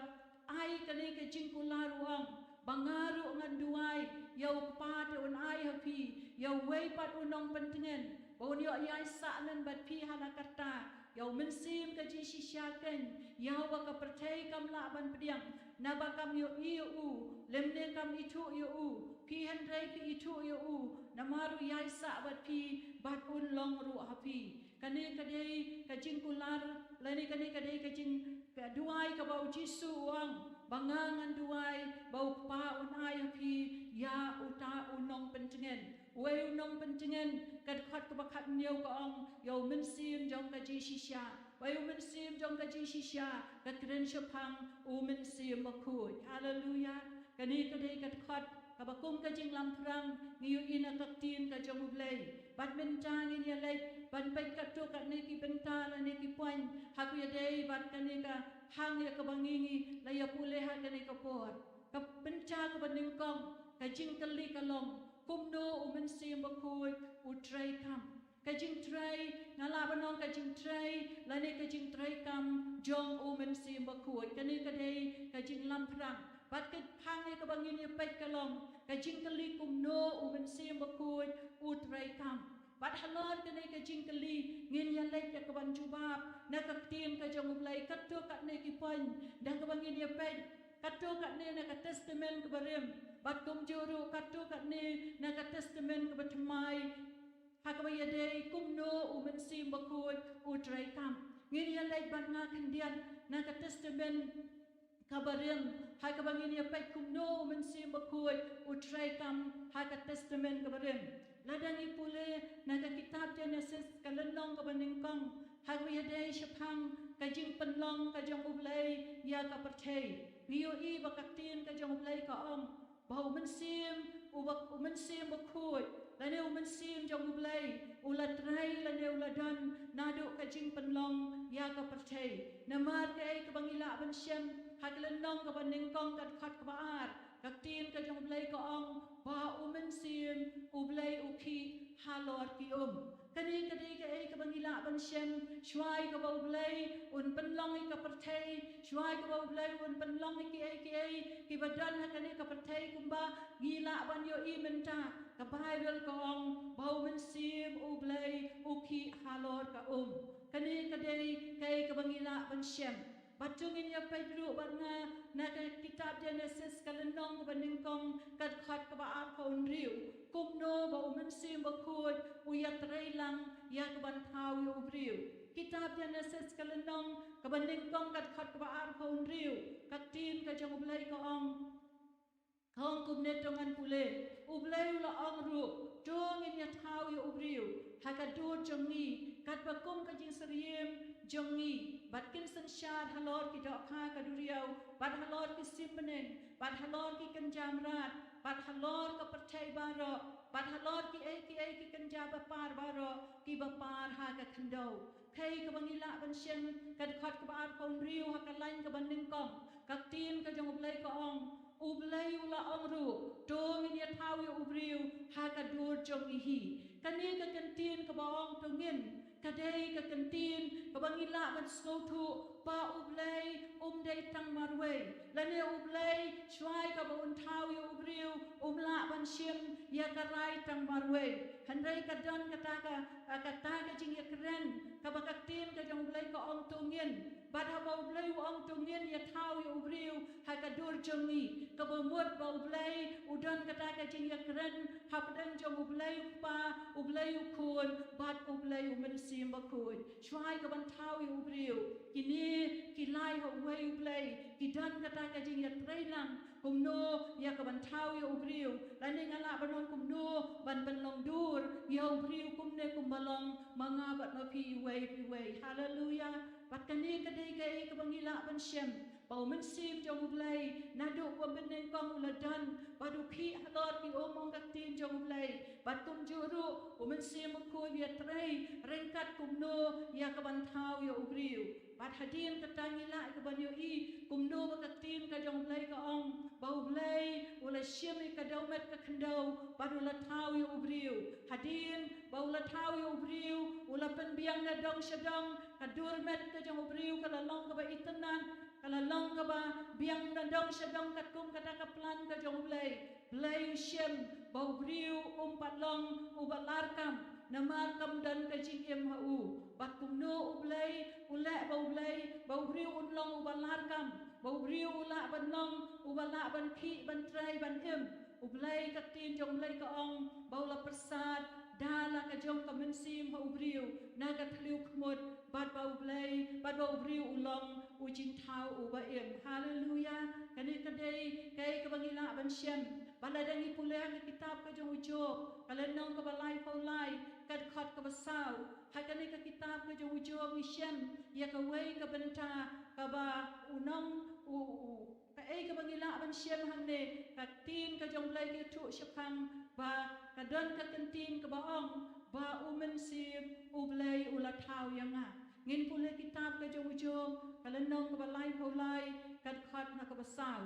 ai kane ka jingkular u ong ba nga ruh ngan duwai ïa U Kpa te un ai ha phi ïa uwei pat u nongpyntngen ba un ïoh ïaisah lem bad phi ha la karta, ïa U Mynsiem ka jingshisha keiñ, ïa uba ka pyrthei kam lah ban pdiang, Naba kam ïohi ïa u, lymne kam ithuh ïa u, phi hynrei phi ithuh ïa u, namar u ïaisah bad phi, bad un long ruh ha phi. Kane ka dei ka jingkular, lane kane ka dei ka jing, ka duwai kaba u Jisu u ong, ba nga ngan duwai, ba u Kpa un ai ha phi, ïa uta u nongpyntngen. Uei u nongpyntngen, ka dkhot kaba khathynñiew ka ong, ïa u mynsiem jong ka jingshisha. Ba ïa u mynsiem jong ka jingshisha, ka kren shaphang u mynsiem bakhuid. Haleluya. Kane ka dei ka dkhot, kaba kum ka jinglamphrang, ngi ïohi na ka ktien ka jong u Blei. Bad mynta ngin ïa leit, ban peit katto katne ki bynta lane ki point, ha kaba ïadei bad kane ka hang ïa kaba ngi ngi, la ïa pule ha kane ka por. Ka bynta kaba nyngkong, ka jingkylli ka long, kumno u mynsiem bakhuid, u trei kam. Ka jingtrei, nga lah ban ong ka jingtrei, lane ka jingtrei kam, jong u mynsiem bakhuid. Kane ka dei, ka jinglamphrang. Bad ka hang ïa kaba ngin ïa peit ka long, ka jingkylli kumno u mynsiem bakhuid, u trei kam. Bad halor kane ka jingkylli, ngin ïa leit ïa kaban jubab, na ka ktien ka jong u Blei, katto katne ki point, da kaba ngin ïa peit, katto katne na ka testament kaba rim, bad kumjuh ruh katto katne na ka testament kaba thymmai, ha kaba ïadei kumno u mynsiem bakhuid u trei kam. Ngin ïa leit bad nga khyndiat na ka testament kaba rim, ha kaba ngin ïa peit kumno u mynsiem bakhuid u trei kam ha ka testament kaba rim. Lada ngi pule na ka kitab Genesis ka lynnong kaba nyngkong, ha kaba ïadei shaphang ka jingpynlong ka jong u Blei ïa ka pyrthei. Ngi ïohi ba ka ktien ka jong u Blei ka ong, ba u mynsiem, u ba, u mynsiem bakhuid, lane u mynsiem jong u Blei, u la trei lane u la don, naduh ka jingpynlong ïa ka pyrthei. Namar kaei kaba ngi lah ban shem, ha ka lynnong kaba nyngkong ka dkhot kaba ar, ka ktien ka jong u Blei ka ong, ba u mynsiem, u Blei u khih, halor ki um. Kane ka dei kaei kaba ngi lah ban shem, shuwa ïa kaba u Blei, un pynlong ïa ka pyrthei, shuwa ïa kaba u Blei, un pynlong ïa kiei kiei, kiba don ha kane ka pyrthei kumba, ngi lah ban ïohi mynta, ka Baibl ka ong, ba u mynsiem u Blei, u khih halor ka um. Kane ka dei kaei kaba ngi lah ban shem. Bad to ngin ïa peit ruh bad nga, na ka kitab Genesis ka lynnong kaba nyngkong, ka dkhot kaba arphew hynriew. Kumno ba u mynsiem bakhuid, u ïatrei lang, ïa kaban thaw ïa u briew. Kitab Genesis ka lynnong, kaba nyngkong ka dkhot kaba arphew hynriew, ka ktien ka jong u Blei ka ong. Ka ong kumne to ngan pule, u Blei u la ong ruh, to ngin ïa thaw ïa u briew, ha ka dur jong ngi, katba kum ka jingsyriem jong ngi, bad kin synshar halor ki dohkha ka duriaw, bad halor ki sim bneng, bad halor ki kynja mrad, bad halor ka pyrthei baroh, bad halor kiei kiei ki kynja bapar baroh, kiba par ha ka khyndew. Kaei kaba ngi lah ban shem, ka dkhot kaba arphew hynriew ha ka lain kaba nyngkong, ka ktien ka jong u Blei ka ong, u Blei u la ong ruh, to ngin ïa thaw ïa u briew, ha ka dur jong ngi hi. Kane ka kyntien kaba ong to ngin, ka dei ka kyntien, kaba ngi lah ban sngewthuh, ba u Blei, um dei tang marwei. Lane u Blei, shuwa ïa kaba un thaw ïa u briew, um lah ban shim, ïa ka rai tang marwei. Hynrei ka don kata ka, kata ka jingïakren, kaba ka ktien ka jong u Blei ka ong to ngin. Bad haba u Blei u ong to ngin ïa thaw ïa u briew, ha ka dur jong ngi. Kaba mut ba u Blei, u don kata ka jingïakren, hapdeng jong u Blei u Kpa, u Blei u Khun, bad u Blei u Mynsiem Bakhuid. Shuwa ïa kaban thaw ïa u briew. Kine, ki lai ha uwei u Blei, ki don kata ka jingïatrei lang, kumno, ïa kaban thaw ïa u briew, lane nga lah ban ong kumno, ban pynlong dur, ïa u briew kumne kumba long, ma nga bad ma phi iwei pa iwei. Haleluya. Bad kane ka dei kaei kaba ngi lah ban shem, ba u Mynsiem jong u Blei, naduh ba mynnyngkong u la don, bad u khih halor ki um ong ka ktien jong u Blei, bad kumjuh ruh, u Mynsiem Bakhuid u ïatrei, ryngkat kumno, ïa kaban thaw ïa u briew. Bad hadien kata ngi lah ïa kaban ïohi, kumno ba ka ktien ka jong u Blei ka ong, ba u Blei, u la shim ïa ka dewmet ka khyndew, bad u la thaw ïa u briew. Hadien, ba u la thaw ïa u briew, u la pynbiang na dong sha dong, ka dur met ka jong u briew, ka la long kaba itynnad, ka la long kaba biang na dong sha dong katkum kata ka plan ka jong u Blei. Blei u shem, ba u briew um pat long, uba larkam, namar kam don ka jingim ha u. Bad Kumno U Blei u leh ba U Blei, ba u briew un long uba larkam, ba u briew u lah ban long uba lah ban khih, ban trei, ban im. U Blei, ka ktien jong U Blei ka ong ba u la pyrsad da la ka jong ka mynsiem ha u briew na ka thliew khmut, bad ba U Blei, bad ba u briew u long u jingthaw uba im. Haleluya. Kane ka dei kaei kaba ngi lah ban shem. Ba lada ngi pule ha ka kitab ka jong u Job, ka lynnong kaba laiphew lai, ka dkhot kaba saw. Ha kane ka kitab ka jong u Job ngi shem ïa kawei ka bynta kaba u nong u, u, kaei kaba ngi lah ban shem hangne, ka ktien ka jong U Blei ka ïathuh shaphang ba ka don ka kyntien kaba ong ba U Mynsiem U Blei u la thaw ïa nga. Ngin pule kitab ka jong u Job, ka lynnong kaba laiphew lai, ka dkhot na kaba saw.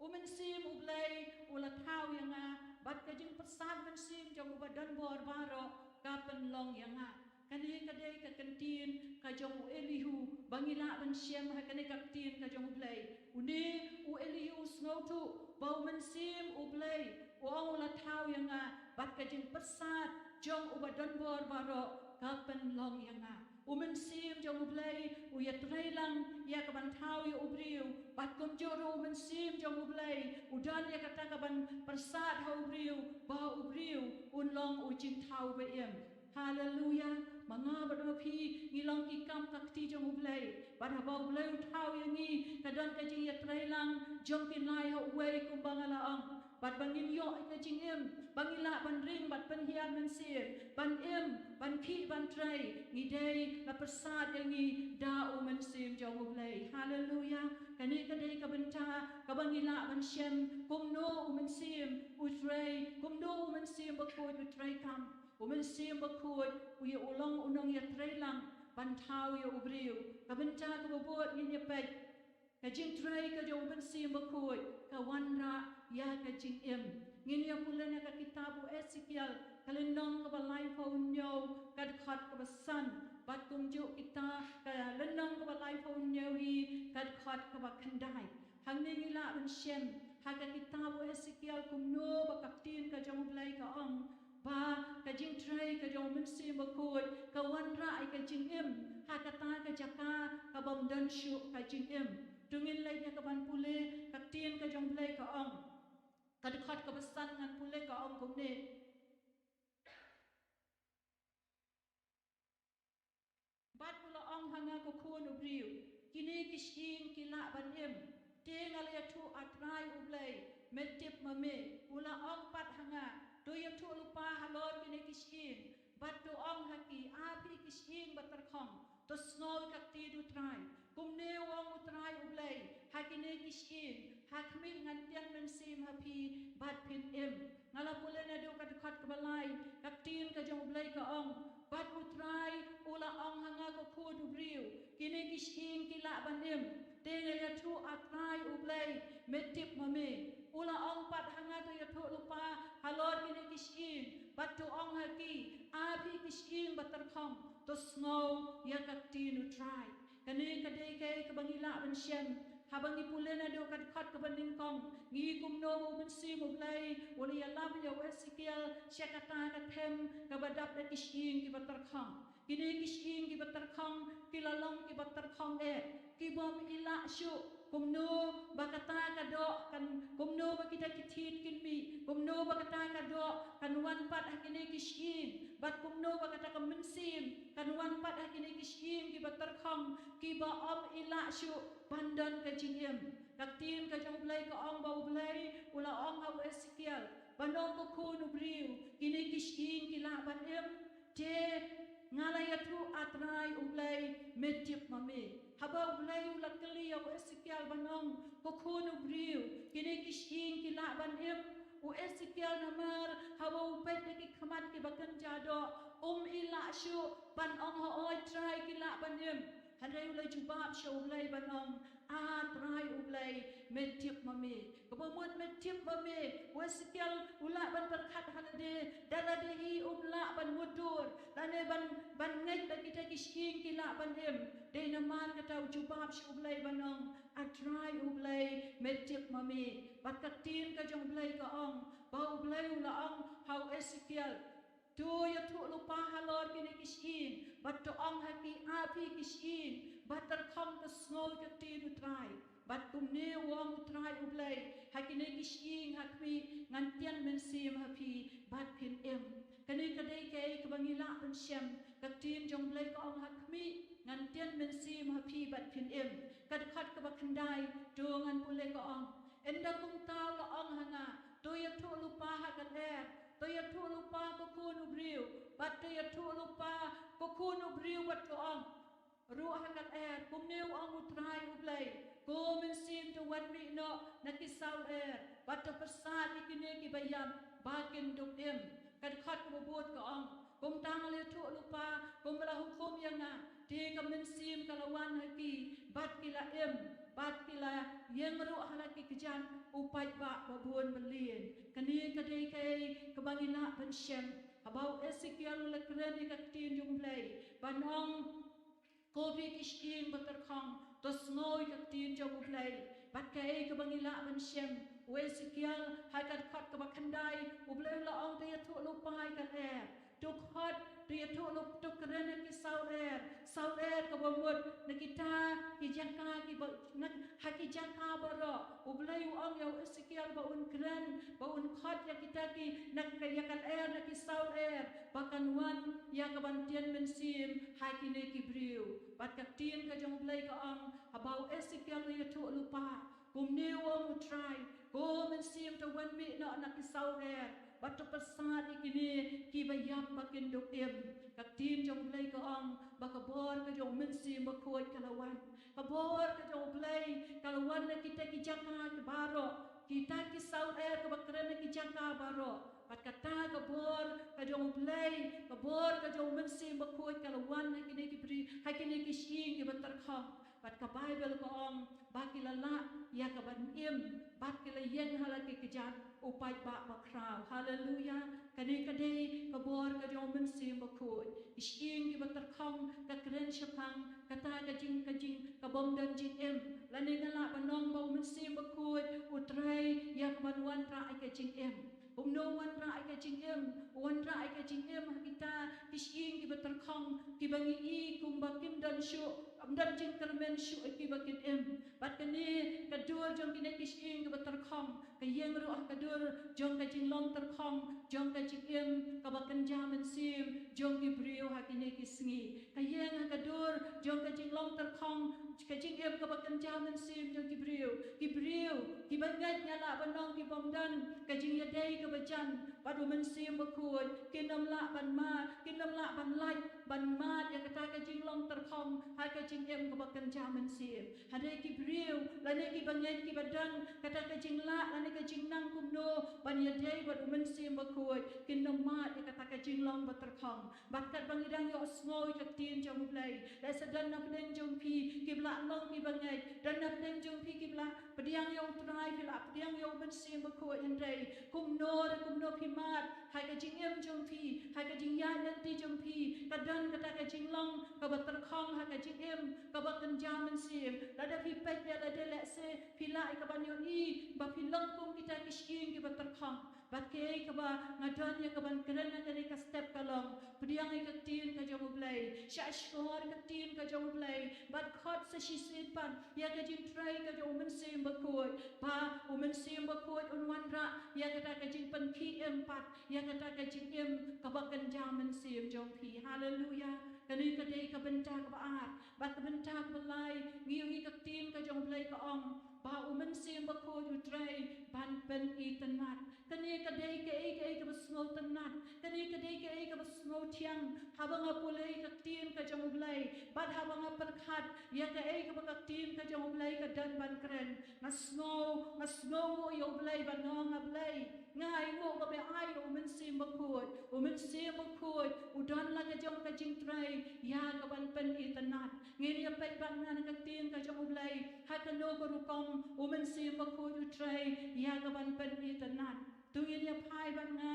U Mynsiem U Blei u la thaw ïa nga, bad ka jingpyrsad mynsiem jong uba don bor baroh ka pynlong ïa nga. Kane ka dei ka kyntien ka jong u Elihu ba ngi lah ban shem ha kane ka ktien ka jong U Blei. Une u Elihu u sngewthuh ba U Mynsiem U Blei u ong u la thaw ïa nga, bad ka jingpyrsad jong uba don bor baroh ka pynlong ïa nga. U Mynsiem jong U Blei u ïatreilang ïa ka ban thaw ïa u briew, bad kumjuh ruh U Mynsiem jong U Blei u don ïa kata ka ban pyrsad ha u briew ba u briew un long u jingthaw ba im. Haleluya. Ma nga bad ma phi ngi long ki kam ka kti jong U Blei, bad haba U Blei u thaw ïa ngi ka don ka jingïatreilang jong ki lai ha uwei kumba nga la ong. Bad ba ngin ïoh ïa ka jingim ba ngi lah ban ring bad pynhiar mynsiem, ban im, ban khih, ban trei, ngi dei la pyrsad ïa ngi da U Mynsiem jong U Blei. Haleluya. Kane ka dei ka bynta kaba ngi lah ban shem kumno U Mynsiem u trei, kumno U Mynsiem Bakhuid u trei kam. U Mynsiem Bakhuid u ïa u long u nongïatreilang ban thaw ïa u briew. Ka bynta kaba bud ngin ïa peit ka jingtrei ka jong U Mynsiem Bakhuid ka wanrah ïa ka jingim. Ngin ïa pule na ka kitab u Esekiel, ka lynnong kaba laiphew hynñiew, ka dkhot kaba san, bad kumjuh kita ka lynnong kaba laiphew hynñiew hi, ka dkhot kaba khyndai. Hangne ngi lah ban shem ha ka kitab u Esekiel kumno ba ka ktien ka jong U Blei ka ong ba ka jingtrei ka jong U Mynsiem Bakhuid ka wanrah ïa ka jingim ha kata ka jaka ka bym don shuh ka jingim. To ngin leit ïa ka ban pule ka ktien ka jong U Blei ka ong. Ka dkhot kaba san ngan pule, ka ong kumne. Bad u la ong ha nga, ko khun u briew, kine ki shyieng ki lah ban im. Te nga la ïathuh, A Trai U Blei, me tip ma me. U la ong pat ha nga, to ïathuh lypa halor kine ki shyieng, bad to ong ha ki, A phi ki shyieng ba tyrkhong, to sngew ïa ka ktien U Trai. Kumne u ong U Trai U Blei ha kine ki shyieng, ha khmih ngan tian mynsiem ha phi bad phin im. Nga la pule naduh ka dkhot kaba lai, ka ktien ka jong U Blei ka ong, bad U Trai u la ong ha nga, ko khun u briew, kine ki shyieng ki lah ban im. Te nga ïathuh, A Trai U Blei, me tip ma me. U la ong pat ha nga, to ïathuh lypa halor kine ki shyieng, bad to ong ha ki, A phi ki shyieng ba tyrkhong, to sngew ïa ka ktien U Trai. Kane ka dei kaei kaba ngi lah ban shem haba ngi pule naduh ka dkhot kaba nyngkong, ngi kumno ba U Mynsiem U Blei u la ïalap ïa u Esekiel sha kata ka them kaba dap da ki shyieng kiba tyrkhong. Kine ki shyieng kiba tyrkhong ki la long kiba tyrkhong eh, ki bym i lah shuh. Kumno ba kata ka doh kan, kumno ba kita ki thied kin mih, kumno ba kata ka doh kan wan pat ha kine ki shyieng, bad kumno ba kata ka mynsiem kan wan pat ha kine ki shyieng kiba tyrkhong, kiba ym i lah shuh ban don ka jingim. Ka ktien ka jong U Blei ka ong ba U Blei u la ong ha u Esekiel, ban ong, ko khun u briew, kine ki shyieng ki lah ban im. Te nga la ïathuh, A Trai U Blei, me tip ma me. Haba U Blei u la kylli ïa u Esekiel ban ong, ko khun u briew, kine ki shyieng ki lah ban im, u Esekiel namar haba u peit da ki khmat kiba kynja doh, um i lah shuh ban ong, Hooid Trai, ki lah ban im. Hynrei u la jubab sha U Blei ban ong, A Trai U Blei, me tip ma me. Kaba mut me tip ma me, u Esekiel u lah ban pyrkhat ha lade, da lade hi um lah ban mutdur lane ban, ban ngeit ba kita ki shyieng ki lah ban im. Dei namar kata u jubab sha U Blei ban ong, A Trai U Blei, me tip ma me. Bad ka ktien ka jong U Blei ka ong ba U Blei u la ong ha u Ezekiel, to ïathuh lypa halor kine ki shyieng, bad to ong ha ki, a phi ki shyieng, bad tyrkhong, to sngew ïa ka ktien U Trai. Bad kumne u ong U Trai U Blei, ha kine ki shyieng ha khmih ngan tian mynsiem ha phi, bad phin im. Kane ka dei kaei kaba ngi lah ban shem, ka ktien jong U Blei ka ong ha khmih ngan tian mynsiem ha phi bad phin im. Ka dkhot kaba khyndai, to ngan pule ka ong. Ynda kumta u la ong ha nga, to ïathuh lypa ha ka lyer, to ïathuh lypa ko khun u briew, bad to ïathuh lypa ko khun u briew bad to ong ruh ha ka lyer, kumne u ong U Trai U Blei, ko mynsiem to wan mih noh na ki saw lyer, bad to pyrsad ïa kine kiba ïap ba kin duk im. Ka dkhot kaba bud ka ong, kumta nga la ïathuh lypa kumba la hukum ïa nga, te ka mynsiem ka la wan ha ki, bad ki la im, bad ki la ïeng ruh ha la ki kjat u paidbah ba bun ba lien. Kane ka dei kaei kaba ngi lah ban shem, haba u Ezekiel u la kren ïa ka ktien jong U Blei, ban ong, ko phi ki shyieng ba tyrkhong, to sngew ïa ka ktien jong U Blei. Bad kaei kaba ngi lah ban shem, u Ezekiel ha ka dkhot kaba khyndai, U Blei u la ong to ïathuh lypa ha ka lyer, to khot, to ïathuh lypa, to kren ha ki saw lyer, saw lyer kaba mut na kita ki jaka kiba, na, ha ki jaka baroh. U Blei u ong ïa u Ezekiel ba un kren, ba un khot ïa kita ki, na ka, ïa ka lyer, na ki saw lyer, ba kan wan ïa ka ban tian mynsiem ha kine ki briew. Bad ka ktien ka jong U Blei ka ong, haba u Ezekiel u la ïathuh lypa, kumne u ong U Trai, ko mynsiem to wan mih noh na ki saw lyer, bad to pyrsad ïa kine kiba ïap ba kin duk im. Ka ktien jong U Blei ka ong, ba ka bor ka jong u Mynsiem Bakhuid ka la wan. Ka bor ka jong U Blei ka la wan na kita ki jaka baroh, kita ki saw lyer kaba kren na ki jaka baroh. Bad kata ka bor ka jong U Blei, ka bor ka jong u Mynsiem Bakhuid ka la wan ha kine ki briew, ha kine ki shyieng kiba tyrkhong. Bad ka Baibl ka ong ba ki la lah ïa ka ban im, bad ki la ïeng ha la ki kjat u paidbah bakhraw. Haleluya. Kane ka dei ka bor ka jong u Mynsiem Bakhuid. Ki shyieng kiba tyrkhong ka kren shaphang kata ka jing, ka jing, ka bym don jingim. Lane nga lah ban ong ba u Mynsiem Bakhuid u trei ïa ka ban wanrah ïa ka jingim. Kumno wanrah ïa ka jingim? Wanrah ïa ka jingim ha kita ki shyieng kiba tyrkhong, kiba ngi i kumba kim don shuh, kim don jingkyrmen shuh ïa kiba kin im. Bad kane ka dur jong kine ki shyieng kiba tyrkhong ka ïeng ruh ha ka dur jong ka jinglong tyrkhong jong ka jingim kaba kynja mynsiem jong ki briew ha kine ki sngi. Ka ïeng ha ka dur jong ka jinglong tyrkhong, ka jingim kaba kynja mynsiem jong ki briew. Ki briew kiba ngeit, nga lah ban ong, ki bym don ka jingïadei kaba jan bad u Mynsiem Bakhuid, kin ym lah ban mad, kin ym lah ban lait ban mad ïa kata ka jinglong tyrkhong ha ka jingim kaba kynja mynsiem. Hynrei ki briew lane kiba ngeit, kiba don kata ka jinglah lane ka jingnang kumno ban ïadei bad u Mynsiem Bakhuid, kin ym mad ïa kata ka jinglong ba tyrkhong. Bad katba ngi dang ïohsngew ïa ka ktien jong U Blei, lehse don na pdeng jong phi kiba la long kiba ngeit, don na pdeng jong phi kiba la pdiang ïa U Trai, phi la pdiang ïa u Mynsiem Bakhuid, hynrei kumno re kumno phi mad ha ka jingim jong phi, ha ka jingïaid lynti jong phi, ka don kata ka jinglong kaba tyrkhong ha ka jingim kaba kynja mynsiem. Lada phi peit ïa lade, lehse phi lah ïa ka ban ïohi ba phi long kum kita ki shyieng kiba tyrkhong. Bad kaei kaba nga don ïa ka ban kren ha kane ka step ka long, pdiang ïa ka ktien ka jong U Blei, shahshkor ïa ka ktien ka jong U Blei, bad khot sa shisien pat ïa ka jingtrei ka jong u Mynsiem Bakhuid, ba u Mynsiem Bakhuid un wanrah ïa kata ka jingpynkhie im pat ïa kata ka jingim kaba kynja mynsiem jong phi. Haleluya. Kane ka dei ka bynta kaba ar. Bad ka bynta kaba lai, ngi ïohi ka ktien ka jong U Blei ka ong ba u Mynsiem Bakhuid u trei ban pynitynnad. Kane ka dei kaei kaei kaba sngewtynnad. Kane ka dei kaei kaba sngewthiang. Haba nga pule ïa ka ktien ka jong U Blei, bad haba nga pyrkhat ïa kaei kaba ka ktien ka jong U Blei ka don ban kren, nga sngew, nga sngewnguh ïa U Blei bad nga ong, A Blei, nga ainguh ba me ai ïa u Mynsiem Bakhuid. U Mynsiem Bakhuid u don la ka jong ka jingtrei ïa ka ban pynitynnad. Ngin ïa peit bad nga na ka ktien ka jong U Blei ha kano ka rukom u Mynsiem Bakhuid u trei ïa ka ban pynitynnad. To ngin ïa phai bad nga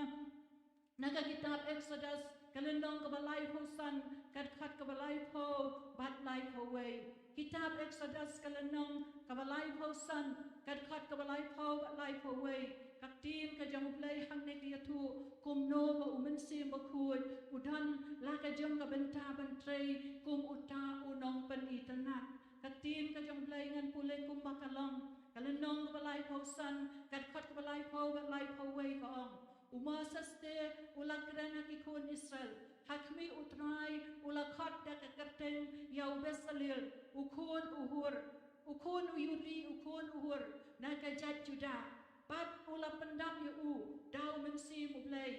na ka kitab Exodus, ka lynnong kaba laiphew san, ka dkhot kaba laiphew bad laiphew wei. Kitab Exodus, ka lynnong kaba laiphew san, ka dkhot kaba laiphew bad laiphew wei. Ka ktien ka jong U Blei hangne ka ïathuh kumno ba U Mynsiem Bakhuid u don la ka jong ka bynta ban trei kum uta u nongpynitynnad. Ka ktien ka jong U Blei ngan pule kumba ka long, ka lynnong kaba laiphew san, ka dkhot kaba laiphew bad laiphew wei ka ong: U Moses te u la kren ha ki khun Israel, ha khmih U Trai u la khot da ka kyrteng ïa u Besalel, u khun u Hur, u khun u Uri, u khun u Hur, na ka jait Juda, bad u la pyndap ïa u da U Mynsiem U Blei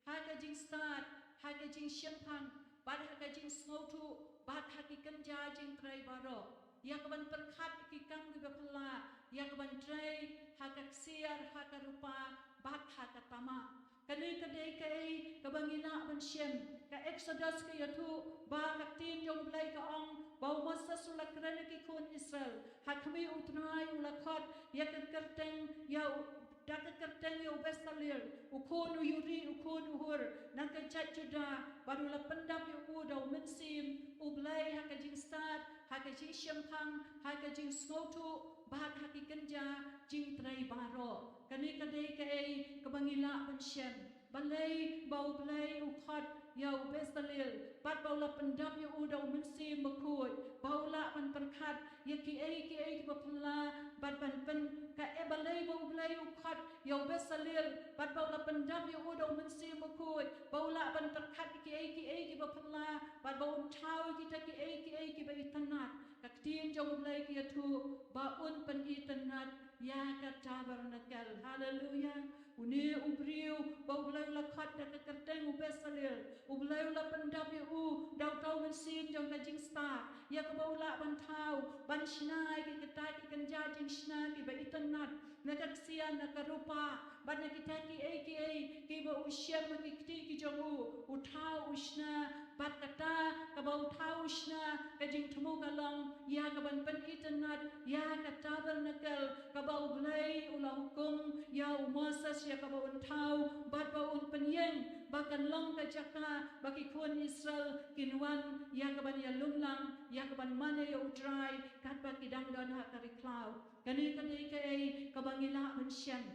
ha ka jingstad, ha ka jingshemphang, bad ha ka jingsngewthuh, bad ha ki kynja jingtrei baroh, ïa ka ban pyrkhat ïa ki kam kiba phylla, ïa ka ban trei ha ka ksiar, ha ka rupa, bad ha ka tama. Kane ka dei kaei kaba ngi lah ban shem. Ka Exodus ka ïathuh ba ka ktien jong U Blei ka ong ba u Moses u la kren ïa ki khun Israel, ha khmih U Trai u la khot ïa ka kyrteng, ïa u, da ka kyrteng ïa u Besalel, u khun u Uri, u khun u Hur, na ka jait Juda, bad u la pyndap ïa u da U Mynsiem U Blei ha ka jingstad, ha ka jingshemphang, ha ka jingsngewthuh, bad ha ki kynja jingtrei baroh. Kane ka dei kaei kaba ngi lah ban shem. Balei ba U Blei u khot ïa u Besalel, bad ba u la pyndap ïa u da U Mynsiem Bakhuid, ba u lah ban pyrkhat ïa kiei kiei kiba phylla, bad ban pyn, kaei, balei ba U Blei u khot ïa u Besalel, bad ba u la pyndap ïa u da U Mynsiem Bakhuid, ba u lah ban pyrkhat ïa kiei kiei kiba phylla, bad ba un thaw ïa kita kiei kiei kiba itynnad. Ka ktien jong U Blei ka ïathuh ba un pynitynnad ïa ka tabernakel. Haleluya. Une u briew ba U Blei u la khot da ka kyrteng u Besalel, U Blei u la pyndap ïa u da uta u mynsiem jong ka jingstad, ïa kaba u lah ban thaw, ban shna ïa kita ki kynja jingshna kiba itynnad, na ka ksiar, na ka rupa, bad na kita kiei kiei kiba u shem ha ki kti ki jong u, u thaw u shna. Bad kata kaba u thaw u shna, ka jingthmu ka long ïa ka ban pynitynnad ïa ka tabernakel kaba U Blei u la hukum ïa u Moses ïa kaba un thaw, bad ba un pynïeng ba kan long ka jaka ba ki khun Israel kin wan ïa ka ban ïalum lang, ïa ka ban mane ïa U Trai, katba ki dang don ha ka ri khlaw. Kane ka dei kaei kaba ngi lah ban shem.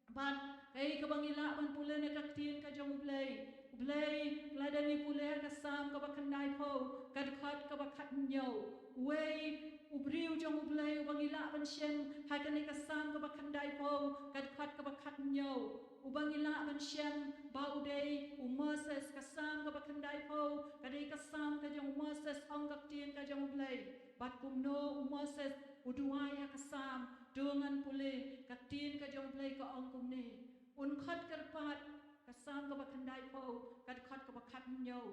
Bad kaei kaba ngi lah ban pule na ka ktien ka jong U Blei. U Blei, lada ngi pule ha ka Salm kaba khyndaiphew, ka dkhot kaba khathynñiew. Uwei u briew jong U Blei uba ngi lah ban shem ha kane ka Salm kaba khyndaiphew, ka dkhot kaba khathynñiew, uba ngi lah ban shem ba u dei u Moses. Ka Salm kaba khyndaiphew ka dei ka Salm ka jong u Moses, ong ka ktien ka jong U Blei. Bad kumno u Moses u duwai ha ka Salm, to ngan pule, ka ktien ka jong U Blei ka ong kumne. Un khot kyrpad, ka Salm kaba khyndaiphew, ka dkhot kaba khathynñiew.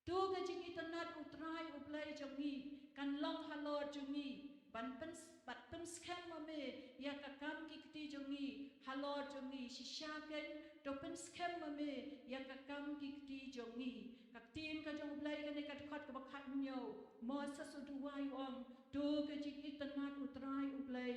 To ka jingitynnad U Trai U Blei jong ngi kan long halor jong ngi, ban pyns-, bad pynskhem ma me ïa ka kam ki kti jong ngi halor jong ngi. Shisha keiñ, to pynskhem ma me ïa ka kam ki kti jong ngi. Ka ktien ka jong U Blei kane ka dkhot kaba khathynñiew, Moses u duwai u ong, to ka jingitynnad U Trai U Blei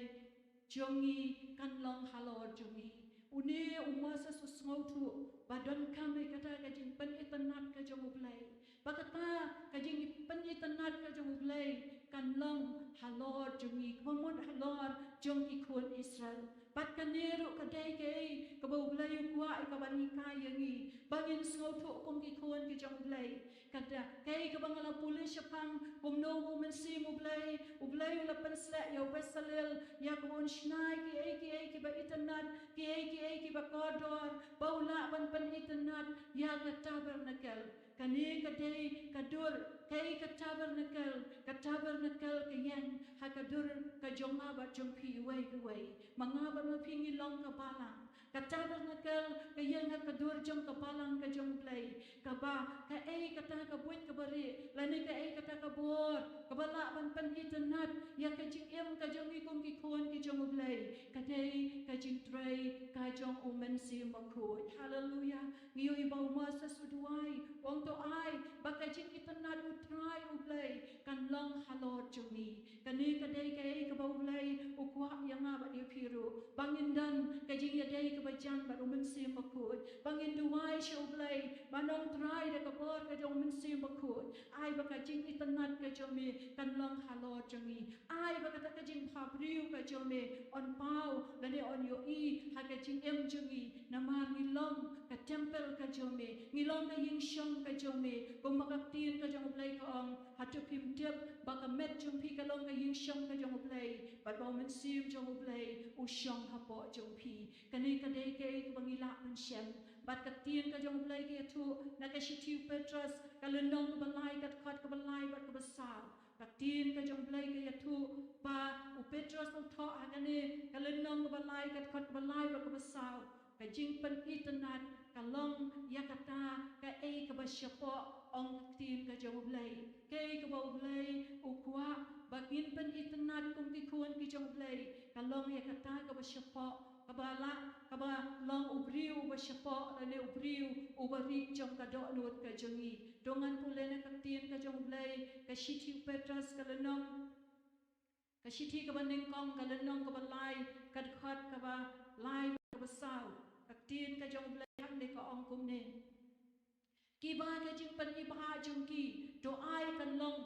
jong ngi kan long halor jong ngi. Une u Moses u sngewthuh ba donkam ïa kata ka jingpynitynnad ka jong U Blei. Ba kata ka jingpynitynnad ka jong U Blei kan long halor jong ngi, kaba mut halor jong ki khun Israel. Bad kane ruh ka dei kaei kaba U Blei u kwah ïa ka ban hikai ïa ngi, ba ngin sngewthuh kum ki khun ki jong U Blei. Kata kaei kaba nga la pule shaphang, kumno u Mynsiem U Blei, U Blei u la pynsleh ïa u Besalel ïa kaba un shna ïa kiei kiei kiba itynnad, kiei kiei kiba kordor, ba u lah ban pynitynnad ïa ka tabernakel. Kane ka dei ka dur, kaei ka tabernakel, ka tabernakel ka ïeng ha ka dur ka jong nga bad jong phi uwei pa uwei. Ma nga bad ma phi ngi long ka balang. Ka tabernakel ka ïeng ha ka dur jong ka balang ka jong U Blei. Kaba kaei kata ka buit kaba rieh, lane kaei kata ka bor kaba lah ban pynitynnad ïa ka jingim ka jong ngi kum ki khun ki jong U Blei, ka dei ka jingtrei ka jong u Mynsiem Bakhuid. Haleluya. Ïohi ba u Moses u duwai, u ong to ai ba ka jingitynnad u Trai u Blei kan long halor jong ngi. Kane ka dei kaei kaba u Blei u kwah ïa nga bad ïa phi ruh, ba ngin don ka jingïadei kaba jan bad u Mynsiem Bakhuid, ba ngin duwai sha u Blei, ba nong Trai da ka bor ka jong u Mynsiem Bakhuid, ai ba ka jingitynnad ka jong me kan long halor jong ngi. Ai ba kata ka jingbhabriew ka jong me yn paw lane yn ïohi ha ka jingim jong ngi, namar ngi long ka templ ka jong me, ngi long ka ïingshong ka jong me. Kumba ka ktien ka jong u Blei ka ong, hato phim tip ba ka met jong phi ka long ka ïingshong ka jong u Blei, bad ba u Mynsiem jong u Blei u shong hapoh jong phi. Kane ka dei kaei kaba ngi lah ban shem. Bad ka ktien ka jong u Blei ka ïathuh na ka shithi u Petros ka lynnong kaba lai, ka dkhot kaba lai bad kaba saw. Ka ktien ka jong u Blei ka ïathuh ba u Petros u thoh ha kane ka lynnong kaba lai, ka dkhot kaba lai bad kaba saw, ka jingpynitynnad ka long ïa kata kaei kaba shapoh, ong ka ktien ka jong u Blei. Kaei kaba u Blei u kwah ba ngin pynitynnad kum ki khun ki jong u Blei ka long ïa kata kaba shapoh, kaba lah, kaba long u briew uba shapoh lane u briew uba rieh jong ka dohnud ka jong ngi. To ngan pule na ka ktien ka jong u Blei, ka shithi u Petros ka lynnong, ka shithi kaba nyngkong ka lynnong kaba lai, ka dkhot kaba lai, kaba saw. Ka ktien ka jong u Blei hangne ka ong kumne: Kiba ka jingpynibha jong ki to ai kan long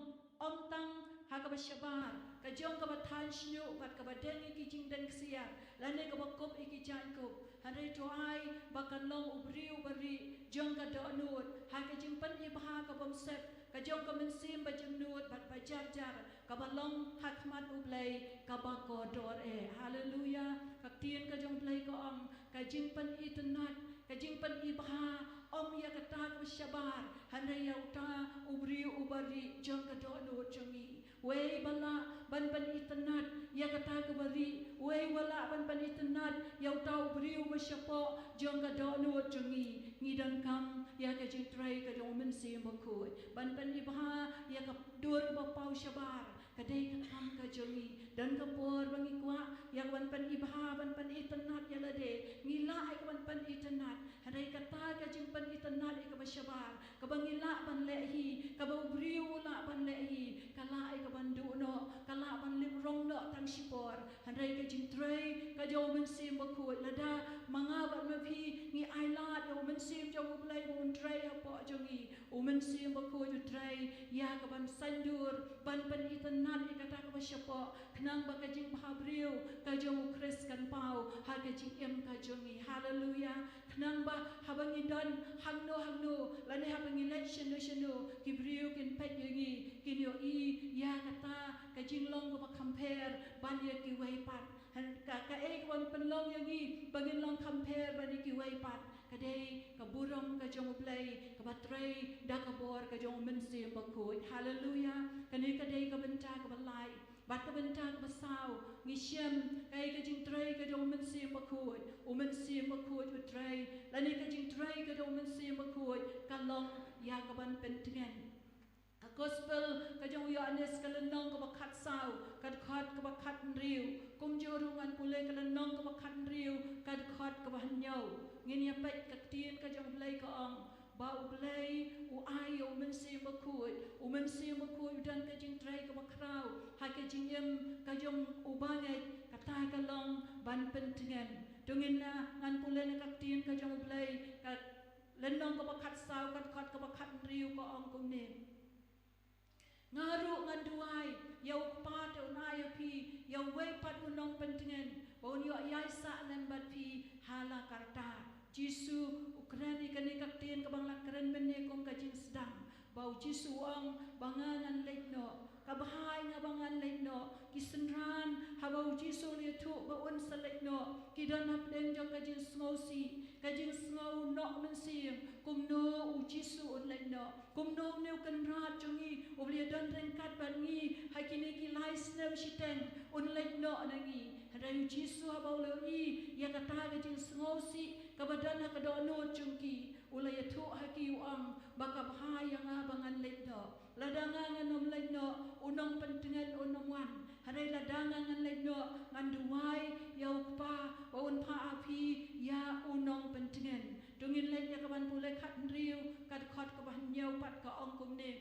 ym tang ha kaba shabar, ka jong kaba than shñiuh bad kaba deng ïa ki jingdeng ksiar lane kaba kup ïa ki jaiñkup, hynrei to ai ba kan long u briew uba rieh jong ka dohnud ha ka jingpynibha ka bymsep ka jong ka Mynsiem Bajingnud bad bajarjar, kaba long ha khmat u Blei kaba kordor eh. Haleluya. Ka ktien ka jong u Blei ka ong, ka jingpynitynnad, ka jingpynibha ym ïa kata kaba shabar, hynrei ïa uta u briew uba rieh jong ka dohnud jong ngi. Wei ba lah ban pynitynnad ïa kata kaba rieh, wei ba lah ban pynitynnad ïa uta u briew uba shapoh jong ka dohnud jong ngi. Ngi donkam ïa ka jingtrei ka jong u Mynsiem Bakhuid ban pynibha ïa ka dur kaba paw shabar. Ka dei ka kam ka jong ngi. Don ka por ba ngi kwah ïa ka ban pynibha, ban pynitynnad ïa lade. Ngi lah ïa ka ban pynitynnad. Hynrei kata ka jingpynitynnad ïa kaba shabar, kaba ngi lah ban leh hi, kaba u briew u lah ban leh hi, ka lah ïa ka ban duh noh, ka lah ban lip rong noh tang shipor. Hynrei ka jingtrei ka jong u Mynsiem Bakhuid, lada ma nga bad ma phi ngi ailad ïa u Mynsiem jong u Blei ba un trei hapoh jong ngi, u Mynsiem Bakhuid u trei ïa ka ban saiñdur, ban pynitynnad ïa kata kaba shapoh, khnang ba ka jingbhabriew ka jong u Khrist kan paw ha ka jingim ka jong ngi. Haleluya. Khnang ba haba ngi don hangno hangno lane haba ngi leit shano shano, ki briew kin peit ïa ngi, kin ïohi ïa kata ka jinglong kaba kham pher ban ïa kiwei pat. Hynrei ka, kaei kaban pynlong ïa ngi ba ngin long kham pher ban ïa kiwei pat? Ka dei ka burom ka jong u Blei kaba trei da ka bor ka jong u Mynsiem Bakhuid. Haleluya. Kane ka dei ka bynta kaba lai. Bad ka bynta kaba saw, ngi shem kaei ka jingtrei ka jong u Mynsiem Bakhuid. U Mynsiem Bakhuid u trei, lane ka jingtrei ka jong u Mynsiem Bakhuid ka long ïa ka ban pyntngen. Ka Gospel ka jong u Ïoannis ka lynnong kaba khatsaw, ka dkhot kaba khathynriew. Kumjuh ruh ngan pule ka lynnong kaba khathynriew, ka dkhot kaba hynñiew. Ngin ïa peit ka ktien ka jong u Blei ka ong ba u Blei u ai ïa u Mynsiem Bakhuid. U Mynsiem Bakhuid u don ka jingtrei kaba khraw ha ka jingim ka jong u bangeit, kata ka long ban pyntngen. To ngin, ah, ngan pule na ka ktien ka jong u Blei, ka lynnong kaba khatsaw, ka dkhot kaba khathynriew, ka ong kumne: Nga ruh ngan duwai ïa u Kpa te un ai ïa phi ïa uwei pat u nongpyntngen ba un ïoh ïaisah lem bad phi ha la karta. Jisu u kren ïa kane ka ktien kaba nga la kren mynne kum ka jingsdang, ba u Jisu u ong ba nga ngan leit noh. Ka bha ïa nga ba ngan leit noh. Ki synran haba u Jisu u la ïathuh ba un sa leit noh, ki don hapdeng jong ka jingsngewsih, ka jingsngew noh mynsiem, kumno u Jisu un leit noh. Kumno une u Kynrad jong ngi uba la ïadon ryngkat bad ngi ha kine ki lai snem shiteng un leit noh na ngi. Hynrei u Jisu haba u la ïohi ïa kata ka jingsngewsih kaba don ha ka dohnud jong ki, u la ïathuh ha ki u ong ba ka bha ïa nga ba ngan leit noh. Lada nga ngan ym leit noh, u nongpyntngen un ym wan. Hynrei lada nga ngan leit noh, ngan duwai ïa u Kpa ba un phah ha phi ïa u nongpyntngen. To ngin leit ïa ka ban pule ka dkhot kaba hynñiew pat ka ong kumne: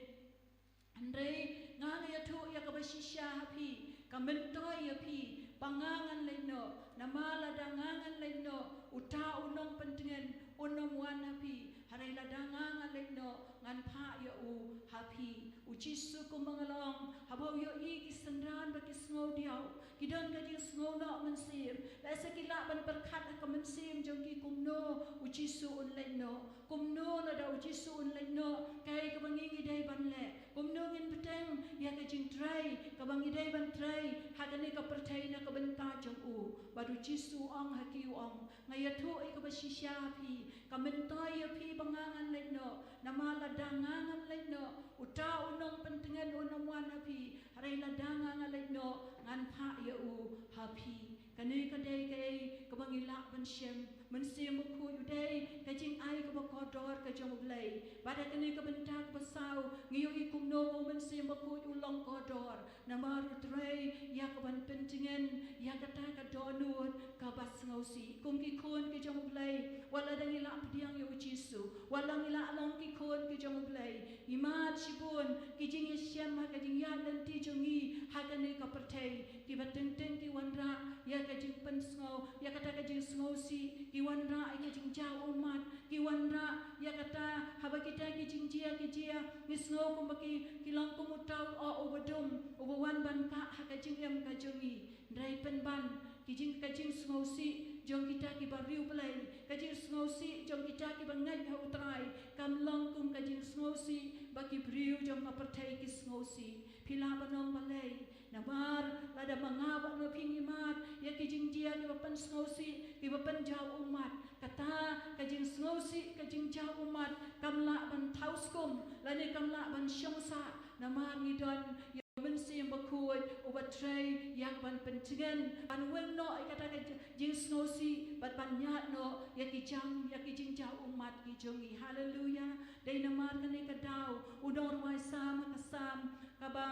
Hynrei nga nga ïathuh ïa kaba shisha ha phi, ka myntoi ïa phi ba nga ngan leit noh, namar lada nga ngan leit noh, uta u nongpyntngen un ym wan ha phi, hynrei lada nga nga leit noh, ngan phah ïa u ha phi. U Jisu kumba nga la ong, haba u ïohi ki synran ba ki sngew diaw, ki don ka jingsngew noh mynsiem, lehse ki lah ban pyrkhat ha ka mynsiem jong ki kumno u Jisu un leit noh. Kumno lada u Jisu un leit noh, kaei kaba ngi ngi dei ban leh? Kumno ngin bteng ïa ka jingtrei kaba ngi dei ban trei ha kane ka pyrthei na ka bynta jong u? Bad u Jisu u ong ha ki, u ong, nga ïathuh ïa kaba shisha ha phi, ka myntoi ïa phi ba nga ngan leit noh, namar lada nga ngan leit noh, uta u nongpyntngen un ym wan ha phi, hynrei lada nga nga leit noh, ngan phah ïa u ha phi. Kane ka dei kaei kaba ngi lah ban shem. Mynsiem Bakhuid u dei ka jingai kaba kordor ka jong u Blei. Bad ha kane ka bynta kaba saw ngi ïohi kumno ba u Mynsiem Bakhuid u long kordor, namar u trei ïa ka ban pyntngen ïa kata ka dohnud kaba sngewsih. Kum ki khun ki jong u Blei, wat lada ngi lah pdiang ïa u Jisu, wat la ngi lah long ki khun ki jong u Blei, imat shibun ki jingïashem ha ka jingïaid lynti jong ngi ha kane ka pyrthei, kiba teng teng ki wanrah ïa ka jingpynsngew ïa kata ka jingsngewsih, ki wanrah ïa ka jingjaw ummat, ki wanrah ïa kata haba kita ki jingjia ki jia, ngi sngew kumba ki, ki long kum uta u oh uba dum uba wan ban kah ha ka jingim ka jong ngi. Hynrei pynban, ki jing, ka jingsngewsih jong kita kiba riewblei, ka jingsngewsih jong kita kiba ngeit ha u Trai, kam long kum ka jingsngewsih ba ki briew jong ka pyrthei ki sngewsih. Phi lah ban ong balei? Namar lada ma nga bad ma phi ngi mad ïa ki jingjia kiba pynsngewsih, kiba pynjaw ummat, kata ka jingsngewsih, ka jingjaw ummat kam lah ban thaw skum lane kam lah ban shong sah, namar ngi don ïa u Mynsiem Bakhuid uba trei ïa ka ban pyntngen, ban weng noh ïa kata ka jingsngewsih bad ban ñiad noh ïa ki jam, ïa ki jingjaw ummat ki jong ngi. Haleluya. Dei namar kane ka daw u nongrwai Salm ha ka Salm kaba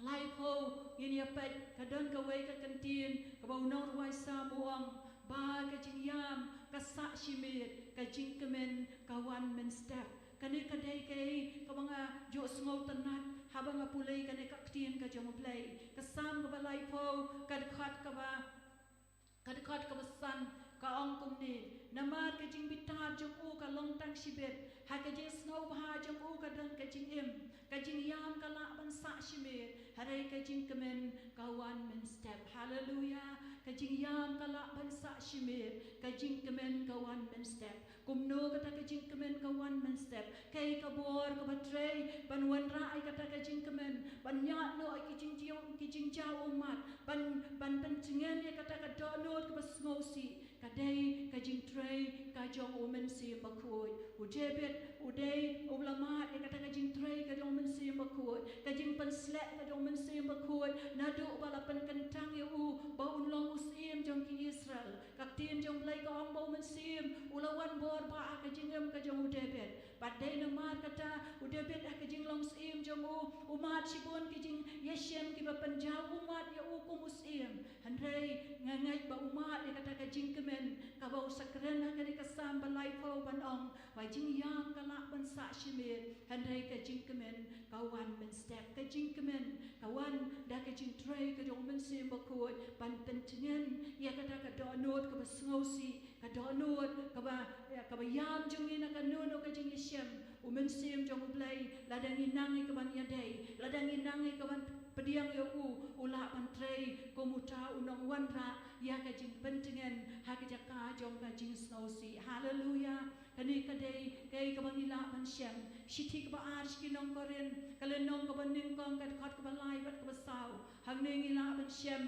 laiphew, ngin ïa peit, ka don kawei ka kyntien kaba u nongrwai Salm u ong ba ka jingïam ka sah shimet, ka jingkmen ka wan mynstep. Kane ka dei kaei kaba nga ju sngewtynnat haba nga pule ïa kane ka ktien ka jong u Blei. Ka Salm kaba laiphew, ka dkhot kaba, ka dkhot kaba san, ka ong kumne: Namar ka jingbitar jong u ka long tang shibit, ha ka jingsngewbha jong u ka don ka jingim. Ka jingïam ka lah ban sah shimet, hynrei ka jingkmen ka wan mynstep. Haleluya. Ka jingïam ka lah ban sah shimet, ka jingkmen ka wan mynstep. Kumno kata ka jingkmen ka wan mynstep? Kaei ka bor kaba trei ban wanrah ïa kata ka jingkmen, ban ñiad noh ïa ki jingjaw, ki jingjaw ummat, ban, ban pyntngen ïa kata ka dohnud kaba sngewsih? Ka dei ka jingtrei ka jong u Mynsiem Bakhuid. U David u dei uba la mad ïa kata ka jingtrei ka jong u Mynsiem Bakhuid, ka jingpynsleh ka jong u Mynsiem Bakhuid, naduh ba la pynkyntang ïa u ba un long u syiem jong ki Israel. Ka ktien jong u Blei ka ong ba u Mynsiem u la wan bor bha ha ka jingim ka jong u David. Bad dei namar kata u David ha ka jinglong syiem jong u, u mad shibun ki jingïashem kiba pynjaw ummat ïa u kum u syiem. Hynrei nga ngeit ba u mad ïa kata ka jingkmen kaba u sa kren ha kane ka Salm ba laiphew ban ong ba jingïam ka lah ban sah shimet, hynrei ka jingkmen ka wan mynstep. Ka jingkmen ka wan da ka jingtrei ka jong u Mynsiem Bakhuid ban pyntngen ïa kata ka dohnud kaba sngewsih, ka dohnud kaba, ïa, kaba ïam jong ngi na kano kano ka jingïashem. U Mynsiem jong u Blei, lada ngi nang ïa ka ban ïadei, lada ngi nang ïa ka ban pdiang ïa u, u lah ban trei kum uta u nongwanrah ïa ka jingpyntngen ha ka jaka jong ka jingsngewsih. Haleluya. Kane ka dei kaei kaba ngi lah ban shem. Shithi kaba ar sha ki nong Korinth, ka lynnong kaba nyngkong, ka dkhot kaba lai bad kaba saw. Hangne ngi lah ban shem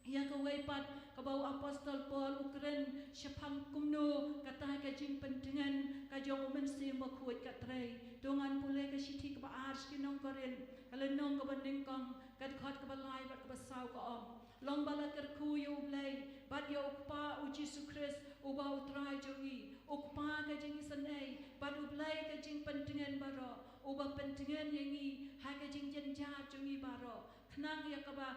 ïa kawei pat kaba u apostol Paul u kren shaphang kumno kata ka jingpyntngen ka jong u Mynsiem Bakhuid ka trei. To ngan pule ka shithi kaba ar sha ki nong Korinth, ka lynnong kaba nyngkong, ka dkhot kaba lai bad kaba saw, ka ong: Long ba la kyrkhu ïa u Blei bad ïa u Kpa u Jisu Khrist uba u Trai jong ngi, u Kpa ka jingisynei bad u Blei ka jingpyntngen baroh, uba pyntngen ïa ngi ha ka jingjynjar jong ngi baroh, khnang ïa kaba,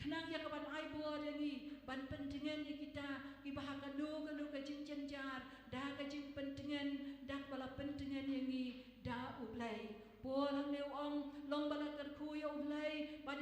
khnang ïa ka ban ai bor ïa ngi ban pyntngen ïa kita kiba ha kano kano ka jingjynjar da ka jingpyntngen da kaba la pyntngen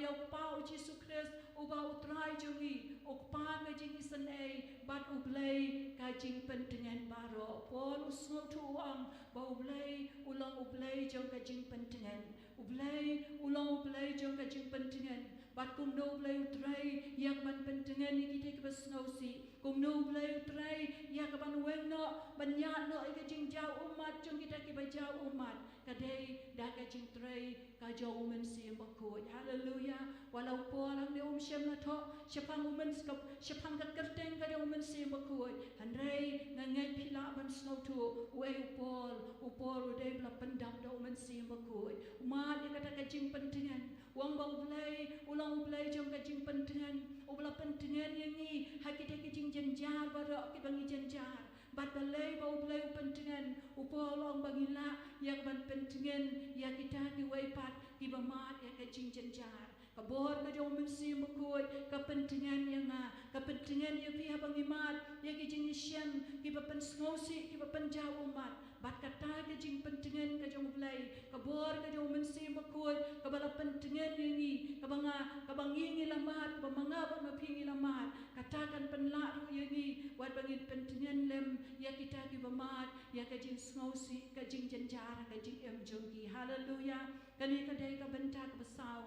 ïa u Kpa u Jisu Khrist, uba u Trai jong ngi, u Kpa ka jingisynei, bad u Blei ka jingpyntngen baroh. Paul u sngewthuh u ong ba u Blei u long u Blei jong ka jingpyntngen. U Blei u long u Blei jong ka jingpyntngen. Bad kumno u Blei u trei ïa ka ban pyntngen ïa kita kiba sngewsih. Kumno u Blei u trei ïa ka ban weng noh, ban ïaid noh ïa ka jingjaw ummat jong kita kiba jaw ummat. Ka dei da ka jingtrei ka jong u Mynsiem Bakhuid. Haleluya. Wat la u Paul hangne um shym la thoh shaphang u Myns-, shaphang ka kyrteng ka jong u Mynsiem Bakhuid. Hynrei nga ngeit phi lah ban sngewthuh, uei u Paul, u Paul u dei ba la pyndap da u Mynsiem Bakhuid. U mad ïa kata ka jingpyntngen. U ong ba u Blei u long u Blei jong ka jingpyntngen, uba la pyntngen ïa ngi ha kita ki jingjynjar baroh kiba ngi jynjar. Bad balei ba u Blei u pyntngen? U Paul u ong ba ngi lah ïa ka ban pyntngen ïa kita kiwei pat kiba mad ïa ka jingjynjar. Ka bor ka jong u Mynsiem Bakhuid ka pyntngen ïa nga, ka pyntngen ïa phi haba ngi mad ïa ki jingïashem kiba pynsngewsih, kiba pynjaw ummat. Bad kata ka jingpyntngen ka jong u Blei, ka bor ka jong u Mynsiem Bakhuid kaba la pyntngen ïa ngi, kaba nga, kaba ngi ngi la mad, kaba ma nga bad ma phi ngi la mad, kata kan pynlah ruh ïa ngi wat ba ngin pyntngen lem ïa kita kiba mad ïa ka jingsngewsih, ka jingjynjar, ka jingim jong ki. Haleluya. Kane ka dei ka bynta kaba saw.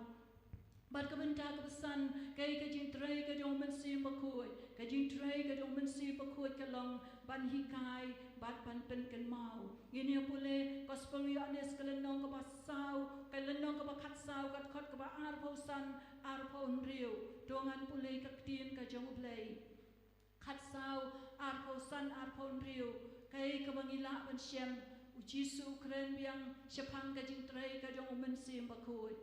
Bad ka bynta kaba san, kaei ka jingtrei ka jong u Mynsiem Bakhuid? Ka jingtrei ka jong u Mynsiem Bakhuid ka long ban hikai bad ban pynkynmaw. Ngin ïa pule Gospel u Ïoannis ka lynnong kaba saw, ka lynnong kaba khatsaw, ka dkhot kaba arphew san, arphew hynriew. To ngan pule ka ktien ka jong u Blei. Khatsaw, arphew san, arphew hynriew. Kaei kaba ngi lah ban shem? U Jisu u kren biang shaphang ka jingtrei ka jong u Mynsiem Bakhuid.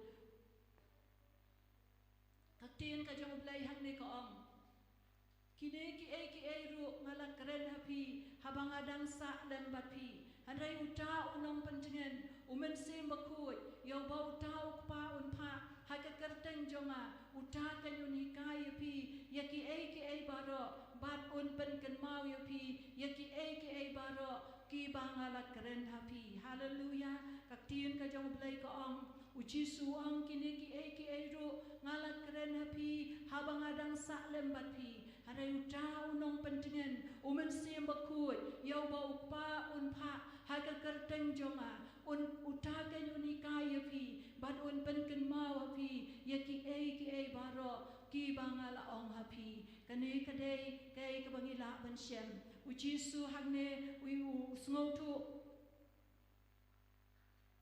Ka ktien ka jong u Blei hangne ka ong, kine kiei kiei ruh nga la kren ha phi haba nga dang sah lem bad phi. Hynrei uta u nongpyntngen, u Mynsiem Bakhuid, ïa uba uta u Kpa un phah ha ka kyrteng jong nga, uta kan un hikai ïa phi ïa kiei kiei baroh, bad un pynkynmaw ïa phi ïa kiei kiei baroh kiba nga la kren ha phi. Haleluya. Ka ktien ka jong u Blei ka ong, u Jisu u ong, kine kiei kiei ruh nga la kren ha phi haba nga dang sah lem bad phi. Hynrei uta u nongpyntngen, u Mynsiem Bakhuid, ïa uba u Kpa un phah ha ka kyrteng jong nga, un, uta kan un hikai ïa phi bad un pynkynmaw ha phi ïa kiei kiei baroh kiba nga la ong ha phi. Kane ka dei kaei kaba ngi lah ban shem. U Jisu hangne u, u sngewthuh.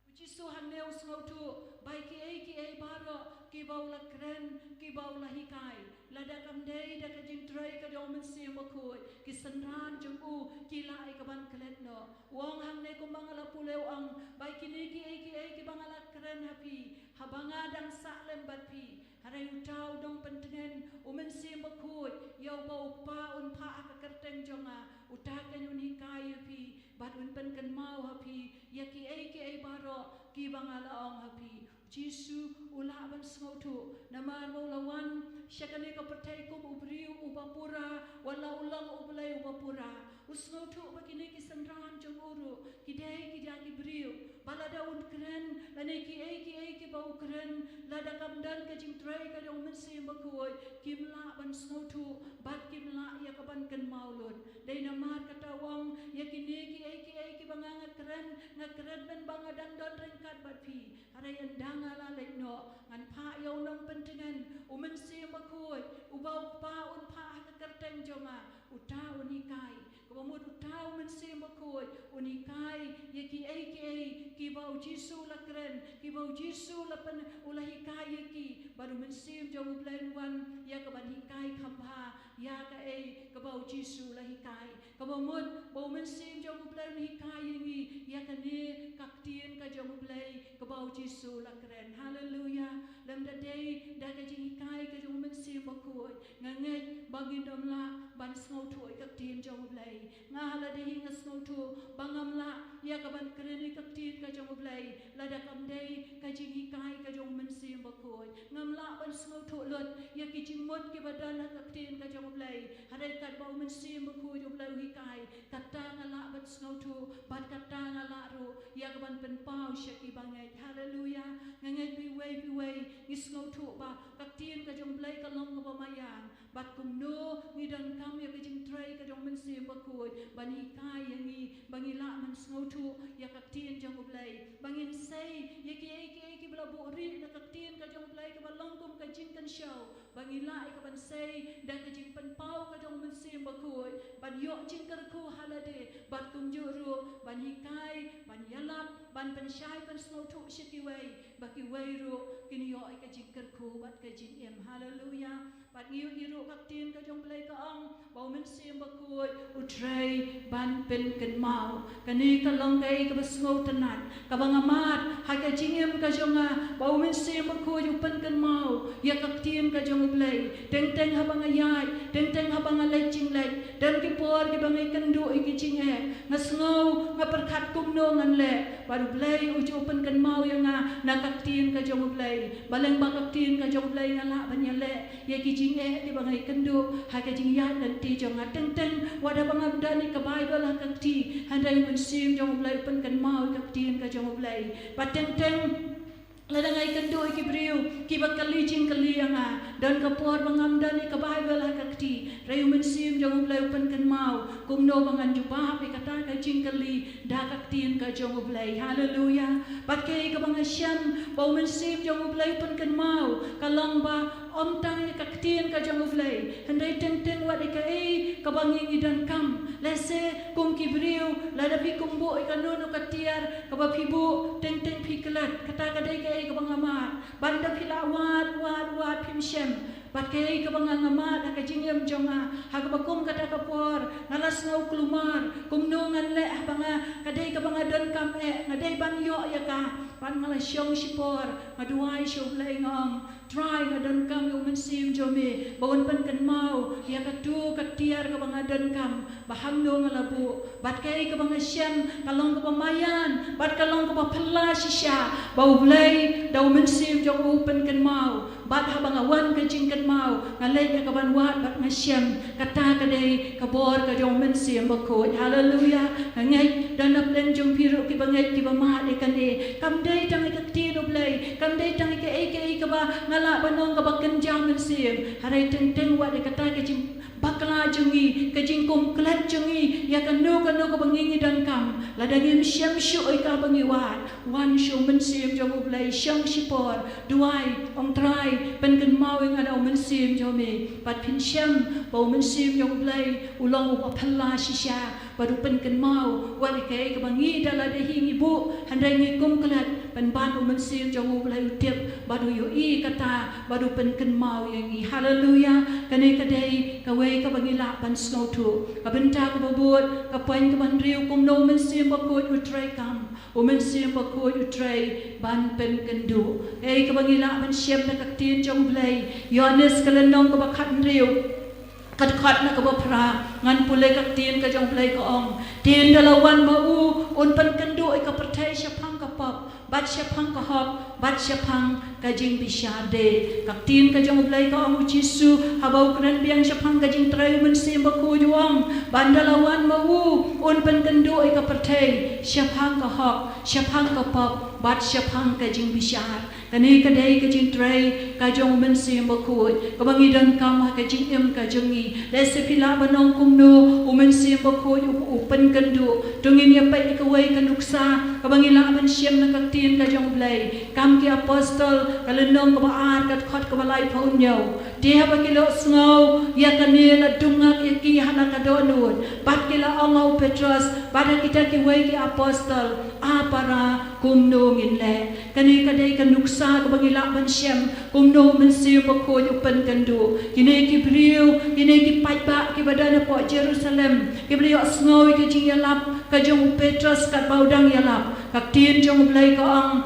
U Jisu hangne u sngewthuh ba kiei kiei baroh kiba u la kren, kiba u la hikai, lada kam dei da ka jingtrei ka jong u Mynsiem Bakhuid, ki synran jong u ki lah ïa ka ban klet noh. U ong hangne kumba nga la pule, u ong ba kine kiei kiei kiba nga la kren ha phi haba nga dang sah lem bad phi. Hynrei uta u nongpyntngen, u Mynsiem Bakhuid, ïa uba u Kpa un phah ha ka kyrteng jong nga, uta kan un hikai ïa phi bad un pynkynmaw ha phi ïa kiei kiei baroh kiba nga la ong ha phi. U Jisu u lah ban sngewthuh namar ba u la wan sha kane ka pyrthei kum u briew uba pura, wat la u long u Blei uba pura. U sngewthuh ba kine ki synran jong u ruh ki dei ki da ki briew ba lada un kren lane kiei kiei kiba u kren, lada kam don ka jingtrei ka jong u Mynsiem Bakhuid, kim lah ban sngewthuh bad kim lah ïa ka ban kynmaw lut. Dei namar kata u ong, ïa kine kiei kiei kiba nga nga kren, nga kren mynba nga dang don ryngkat bad phi. Hynrei ynda nga la leit noh, ngan phah ïa u nongpyntngen, u Mynsiem Bakhuid, uba u Kpa un phah ha ka kyrteng jong nga, uta un hikai. Kaba mut uta u Mynsiem Bakhuid un hikai ïa kiei kiei kiba u Jisu u la kren, kiba u Jisu u la pyn-, u la hikai ïa ki. Bad u Mynsiem jong u Blei un wan ïa ka ban hikai kham bha ïa kaei kaba u Jisu u la hikai. Kaba mut ba u Mynsiem jong u Blei un hikai ïa ngi ïa kane ka ktien ka jong u Blei kaba u Jisu u la kren. Haleluya. Lymda dei da ka jinghikai ka jong u Mynsiem Bakhuid, nga ngeit ba ngin ym lah ban sngewthuh ïa ka ktien jong u Blei. Nga ha lade hi nga sngewthuh ba ngam lah ïa ka ban kren ïa ka ktien ka jong u Blei lada kam dei ka jinghikai ka jong u Mynsiem Bakhuid. Ngam lah ban sngewthuh lut ïa ki jingmut kiba don ha ka ktien ka jong u Blei. Hynrei katba u Mynsiem Bakhuid u Blei u hikai, kata nga lah ban sngewthuh, bad kata nga lah ruh ïa ka ban pynpaw sha kiba ngeit. Haleluya. Nga ngeit ba iwei pa iwei ngi sngewthuh ba ka ktien ka jong U Blei ka long kaba maïan. Bad kumno ngi donkam ïa ka jingtrei ka jong U Mynsiem Bakhuid ban hikai ïa ngi ba ngi lah ban sngewthuh ïa ka ktien jong U Blei, ba ngin sei ïa kiei kiei kiba la buhrieh na ka ktien ka jong U Blei kaba long kum ka jingkynshew, ba ngi lah ïa ka ban sei da ka jingpynpaw ka jong U Mynsiem Bakhuid, ban ïoh jingkyrkhu ha lade, bad kumjuh ruh ban hikai, ban ïalap, ban pynshai, ban sngewthuh sha kiwei, ba kiwei ruh kin ïoh ïa ka jingkyrkhu bad ka jingim. Haleluya. Bad ngi ïohi ruh ka ktien ka jong U Blei ka ong ba U Mynsiem Bakhuid u trei ban pynkynmaw. Kane ka long kaei kaba sngewtynnat, kaba nga mad ha ka jingim ka jong nga, ba U Mynsiem Bakhuid u pynkynmaw ïa ka ktien ka jong U Blei. Teng teng haba nga ïaid, teng teng haba nga leit jingleit, don ki por kiba nga ïakynduh ïa ki jingeh, nga sngew, nga pyrkhat kumno ngan leh. Bad U Blei u ju pynkynmaw ïa nga na ka ktien ka jong U Blei. Ba lyngba ka ktien ka jong U Blei nga lah ban ïaleh ïa ki jingeh kiba nga ïakynduh ha ka jingïaid lynti jong nga. Teng teng wat haba ngam don ïa ka Baibl ha ka kti, hynrei U Mynsiem jong U Blei u pynkynmaw ïa ka ktien ka jong U Blei. Bad teng teng lada nga ïakynduh ïa ki briew kiba kylli jingkylli ïa nga, don ka por ba ngam don ïa ka Baibl ha ka kti, hynrei U Mynsiem jong U Blei u pynkynmaw kumno ba ngan jubab ïa kata ka jingkylli da ka ktien ka jong U Blei. Haleluya. Bad kaei kaba nga shem, ba U Mynsiem jong U Blei u pynkynmaw ka long ba ym tang ïa ka ktien ka jong U Blei, hynrei teng teng wat ïa kaei kaba ngi ngi donkam. Lehse kum ki briew, lada phi kynduh ïa kano kano ka tiar kaba phi buh, teng teng phi klet, kata ka dei kaei kaba nga mad. Bad lada phi la wad wad wad phim shem. Bad kaei kaba nga nga mad ha ka jingim jong nga, ha kaba kum kata ka por nga la sngew kulmar, kumno ngan leh haba nga, ka dei kaba nga donkam eh, nga dei ban ïoh ïa ka. Bad nga la shong shipor, nga duwai sha U Blei, nga ong, Trai, nga donkam ïa U Mynsiem jong me ba un pynkynmaw ïa kato ka tiar kaba nga donkam, ba hangno nga la buh. Bad kaei kaba nga shem ka long kaba maïan bad ka long kaba phylla shisha, ba U Blei da U Mynsiem jong u u pynkynmaw. Bad haba nga wan ka jingkynmaw, nga leit ïa ka ban wad bad nga shem, kata ka dei ka bor ka jong U Mynsiem Bakhuid. Haleluya. Nga ngeit don na pdeng jong phi ruh kiba ngeit kiba mad ïa kane. Kam dei tang ïa ka ktien U Blei, kam dei tang ïa kaei kaei kaba nga lah ban ong kaba kynja mynsiem, hynrei teng teng wat ïa kata ka jing bakla jong ngi, ka jingkum klet jong ngi ïa kano kano kaba ngi ngi donkam. Lada ngim shem shuh ïa kaba ngi wad, wan sha U Mynsiem jong U Blei, shong shipor, duwai, ong, Trai, pynkynmaw ïa nga da U Mynsiem jong me. Bad phin shem ba U Mynsiem jong U Blei u long uba phylla shisha, bad u pynkynmaw wat ïa kaei kaba ngi da lade hi ngi buh, hynrei ngi kum klet, pynban U Mynsiem jong U Blei u tip bad u ïohi kata bad u pynkynmaw ïa ngi. Haleluya. Kane ka dei kawei kaba ngi lah ban sngewthuh. Ka bynta kaba bud, ka point kaba hynriew, kumno U Mynsiem Bakhuid u treikam. U Mynsiem Bakhuid u trei ban pynkynduh. Kaei kaba ngi lah ban shem na ka ktien jong U Blei, Ïoannis ka lynnong kaba khathynriew, ka dkhot na kaba phra, ngan pule ka ktien ka jong U Blei ka ong, Te ynda la wan ma u, un pynkynduh ïa ka pyrthei shaphang ka pop bad shaphang ka hok bad shaphang ka jingbishar de. Ka ktien ka jong U Blei ka ong, U Jisu haba u kren biang shaphang ka jingtrei U Mynsiem Bakhuid u ong, ba ynda la wan ma u, un pynkynduh ïa ka pyrthei shaphang ka hok, shaphang ka pop bad shaphang ka jingbishar. Kane ka dei ka jingtrei ka jong U Mynsiem Bakhuid kaba ngi donkam ha ka jingim ka jong ngi. Lehse phi lah ban ong, kumno U Mynsiem Bakhuid u, u pynkynduh? To ngin ïa peit ïa kawei ka nuksa kaba ngi lah ban shem na ka ktien ka jong U Blei. Kam ki Apostol ka lynnong kaba ar, ka dkhot kaba laiphew hynñiew. Te haba ki la ïohsngew ïa kane, la dung ngak ïa ki ha la ka dohnud, bad ki la ong ha u Petros bad ha kita kiwei ki apostol, A para, kumno ngin leh? Kane ka dei ka nuksa kaba ngi lah ban shem kumno U Mynsiem Bakhuid u pynkynduh. Kine ki briew, kine ki paidbah kiba don hapoh Jerusalem, kiba la ïohsngew ïa ka jingïalap ka jong u Petros katba u dang ïalap. Ka ktien jong U Blei ka ong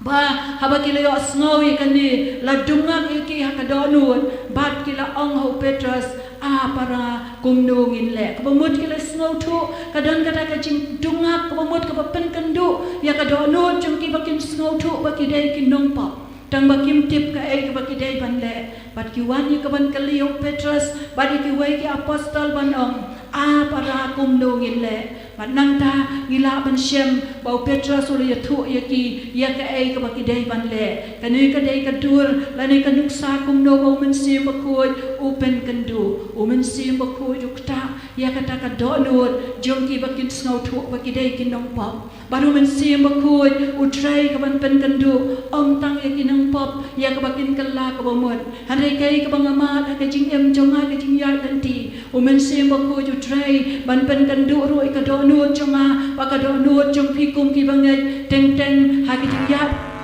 ba haba ki la ïohsngew ïa kane, la dung ngak ïa ki ha ka dohnud bad ki la ong ha u Petros, A para, kumno ngin leh? Kaba mut ki la sngewthuh ka don kata ka jingdung ngak, kaba mut kaba pynkynduh ïa ka dohnud jong ki ba kim sngewthuh ba ki dei ki nongpop, tang ba kim tip kaei kaba ki dei ban leh. Bad ki wan ïa ka ban kylli ïa u Petros bad ïa kiwei ki apostol ban ong, A para, kumno ngin leh? Bad nangta ngi lah ban shem Ba u Petros u la ïathuh ïa ki ïa kaei kaba ki dei ban leh. Kane ka dei ka dur lane ka nuksa kumno ba u Mynsiem Bakhuid u pynkynduh. U Mynsiem Bakhuid u ktah ïa kata ka dohnud jong ki ba kin sngewthuh ba ki dei ki nongpop. Bad u Mynsiem Bakhuid u trei ka ban pynkynduh ym tang ïa ki nongpop ïa kaba kin kylla kaba mut. Hynrei kaei kaba nga mad ha ka jingim jong nga, ka jingïaid lynti, u Mynsiem Bakhuid u trei ban pynkynduh ruh ïa ka dohnud jong nga bad ka dohnud jong phi kum ki bangeit teng teng ha ka jingïaid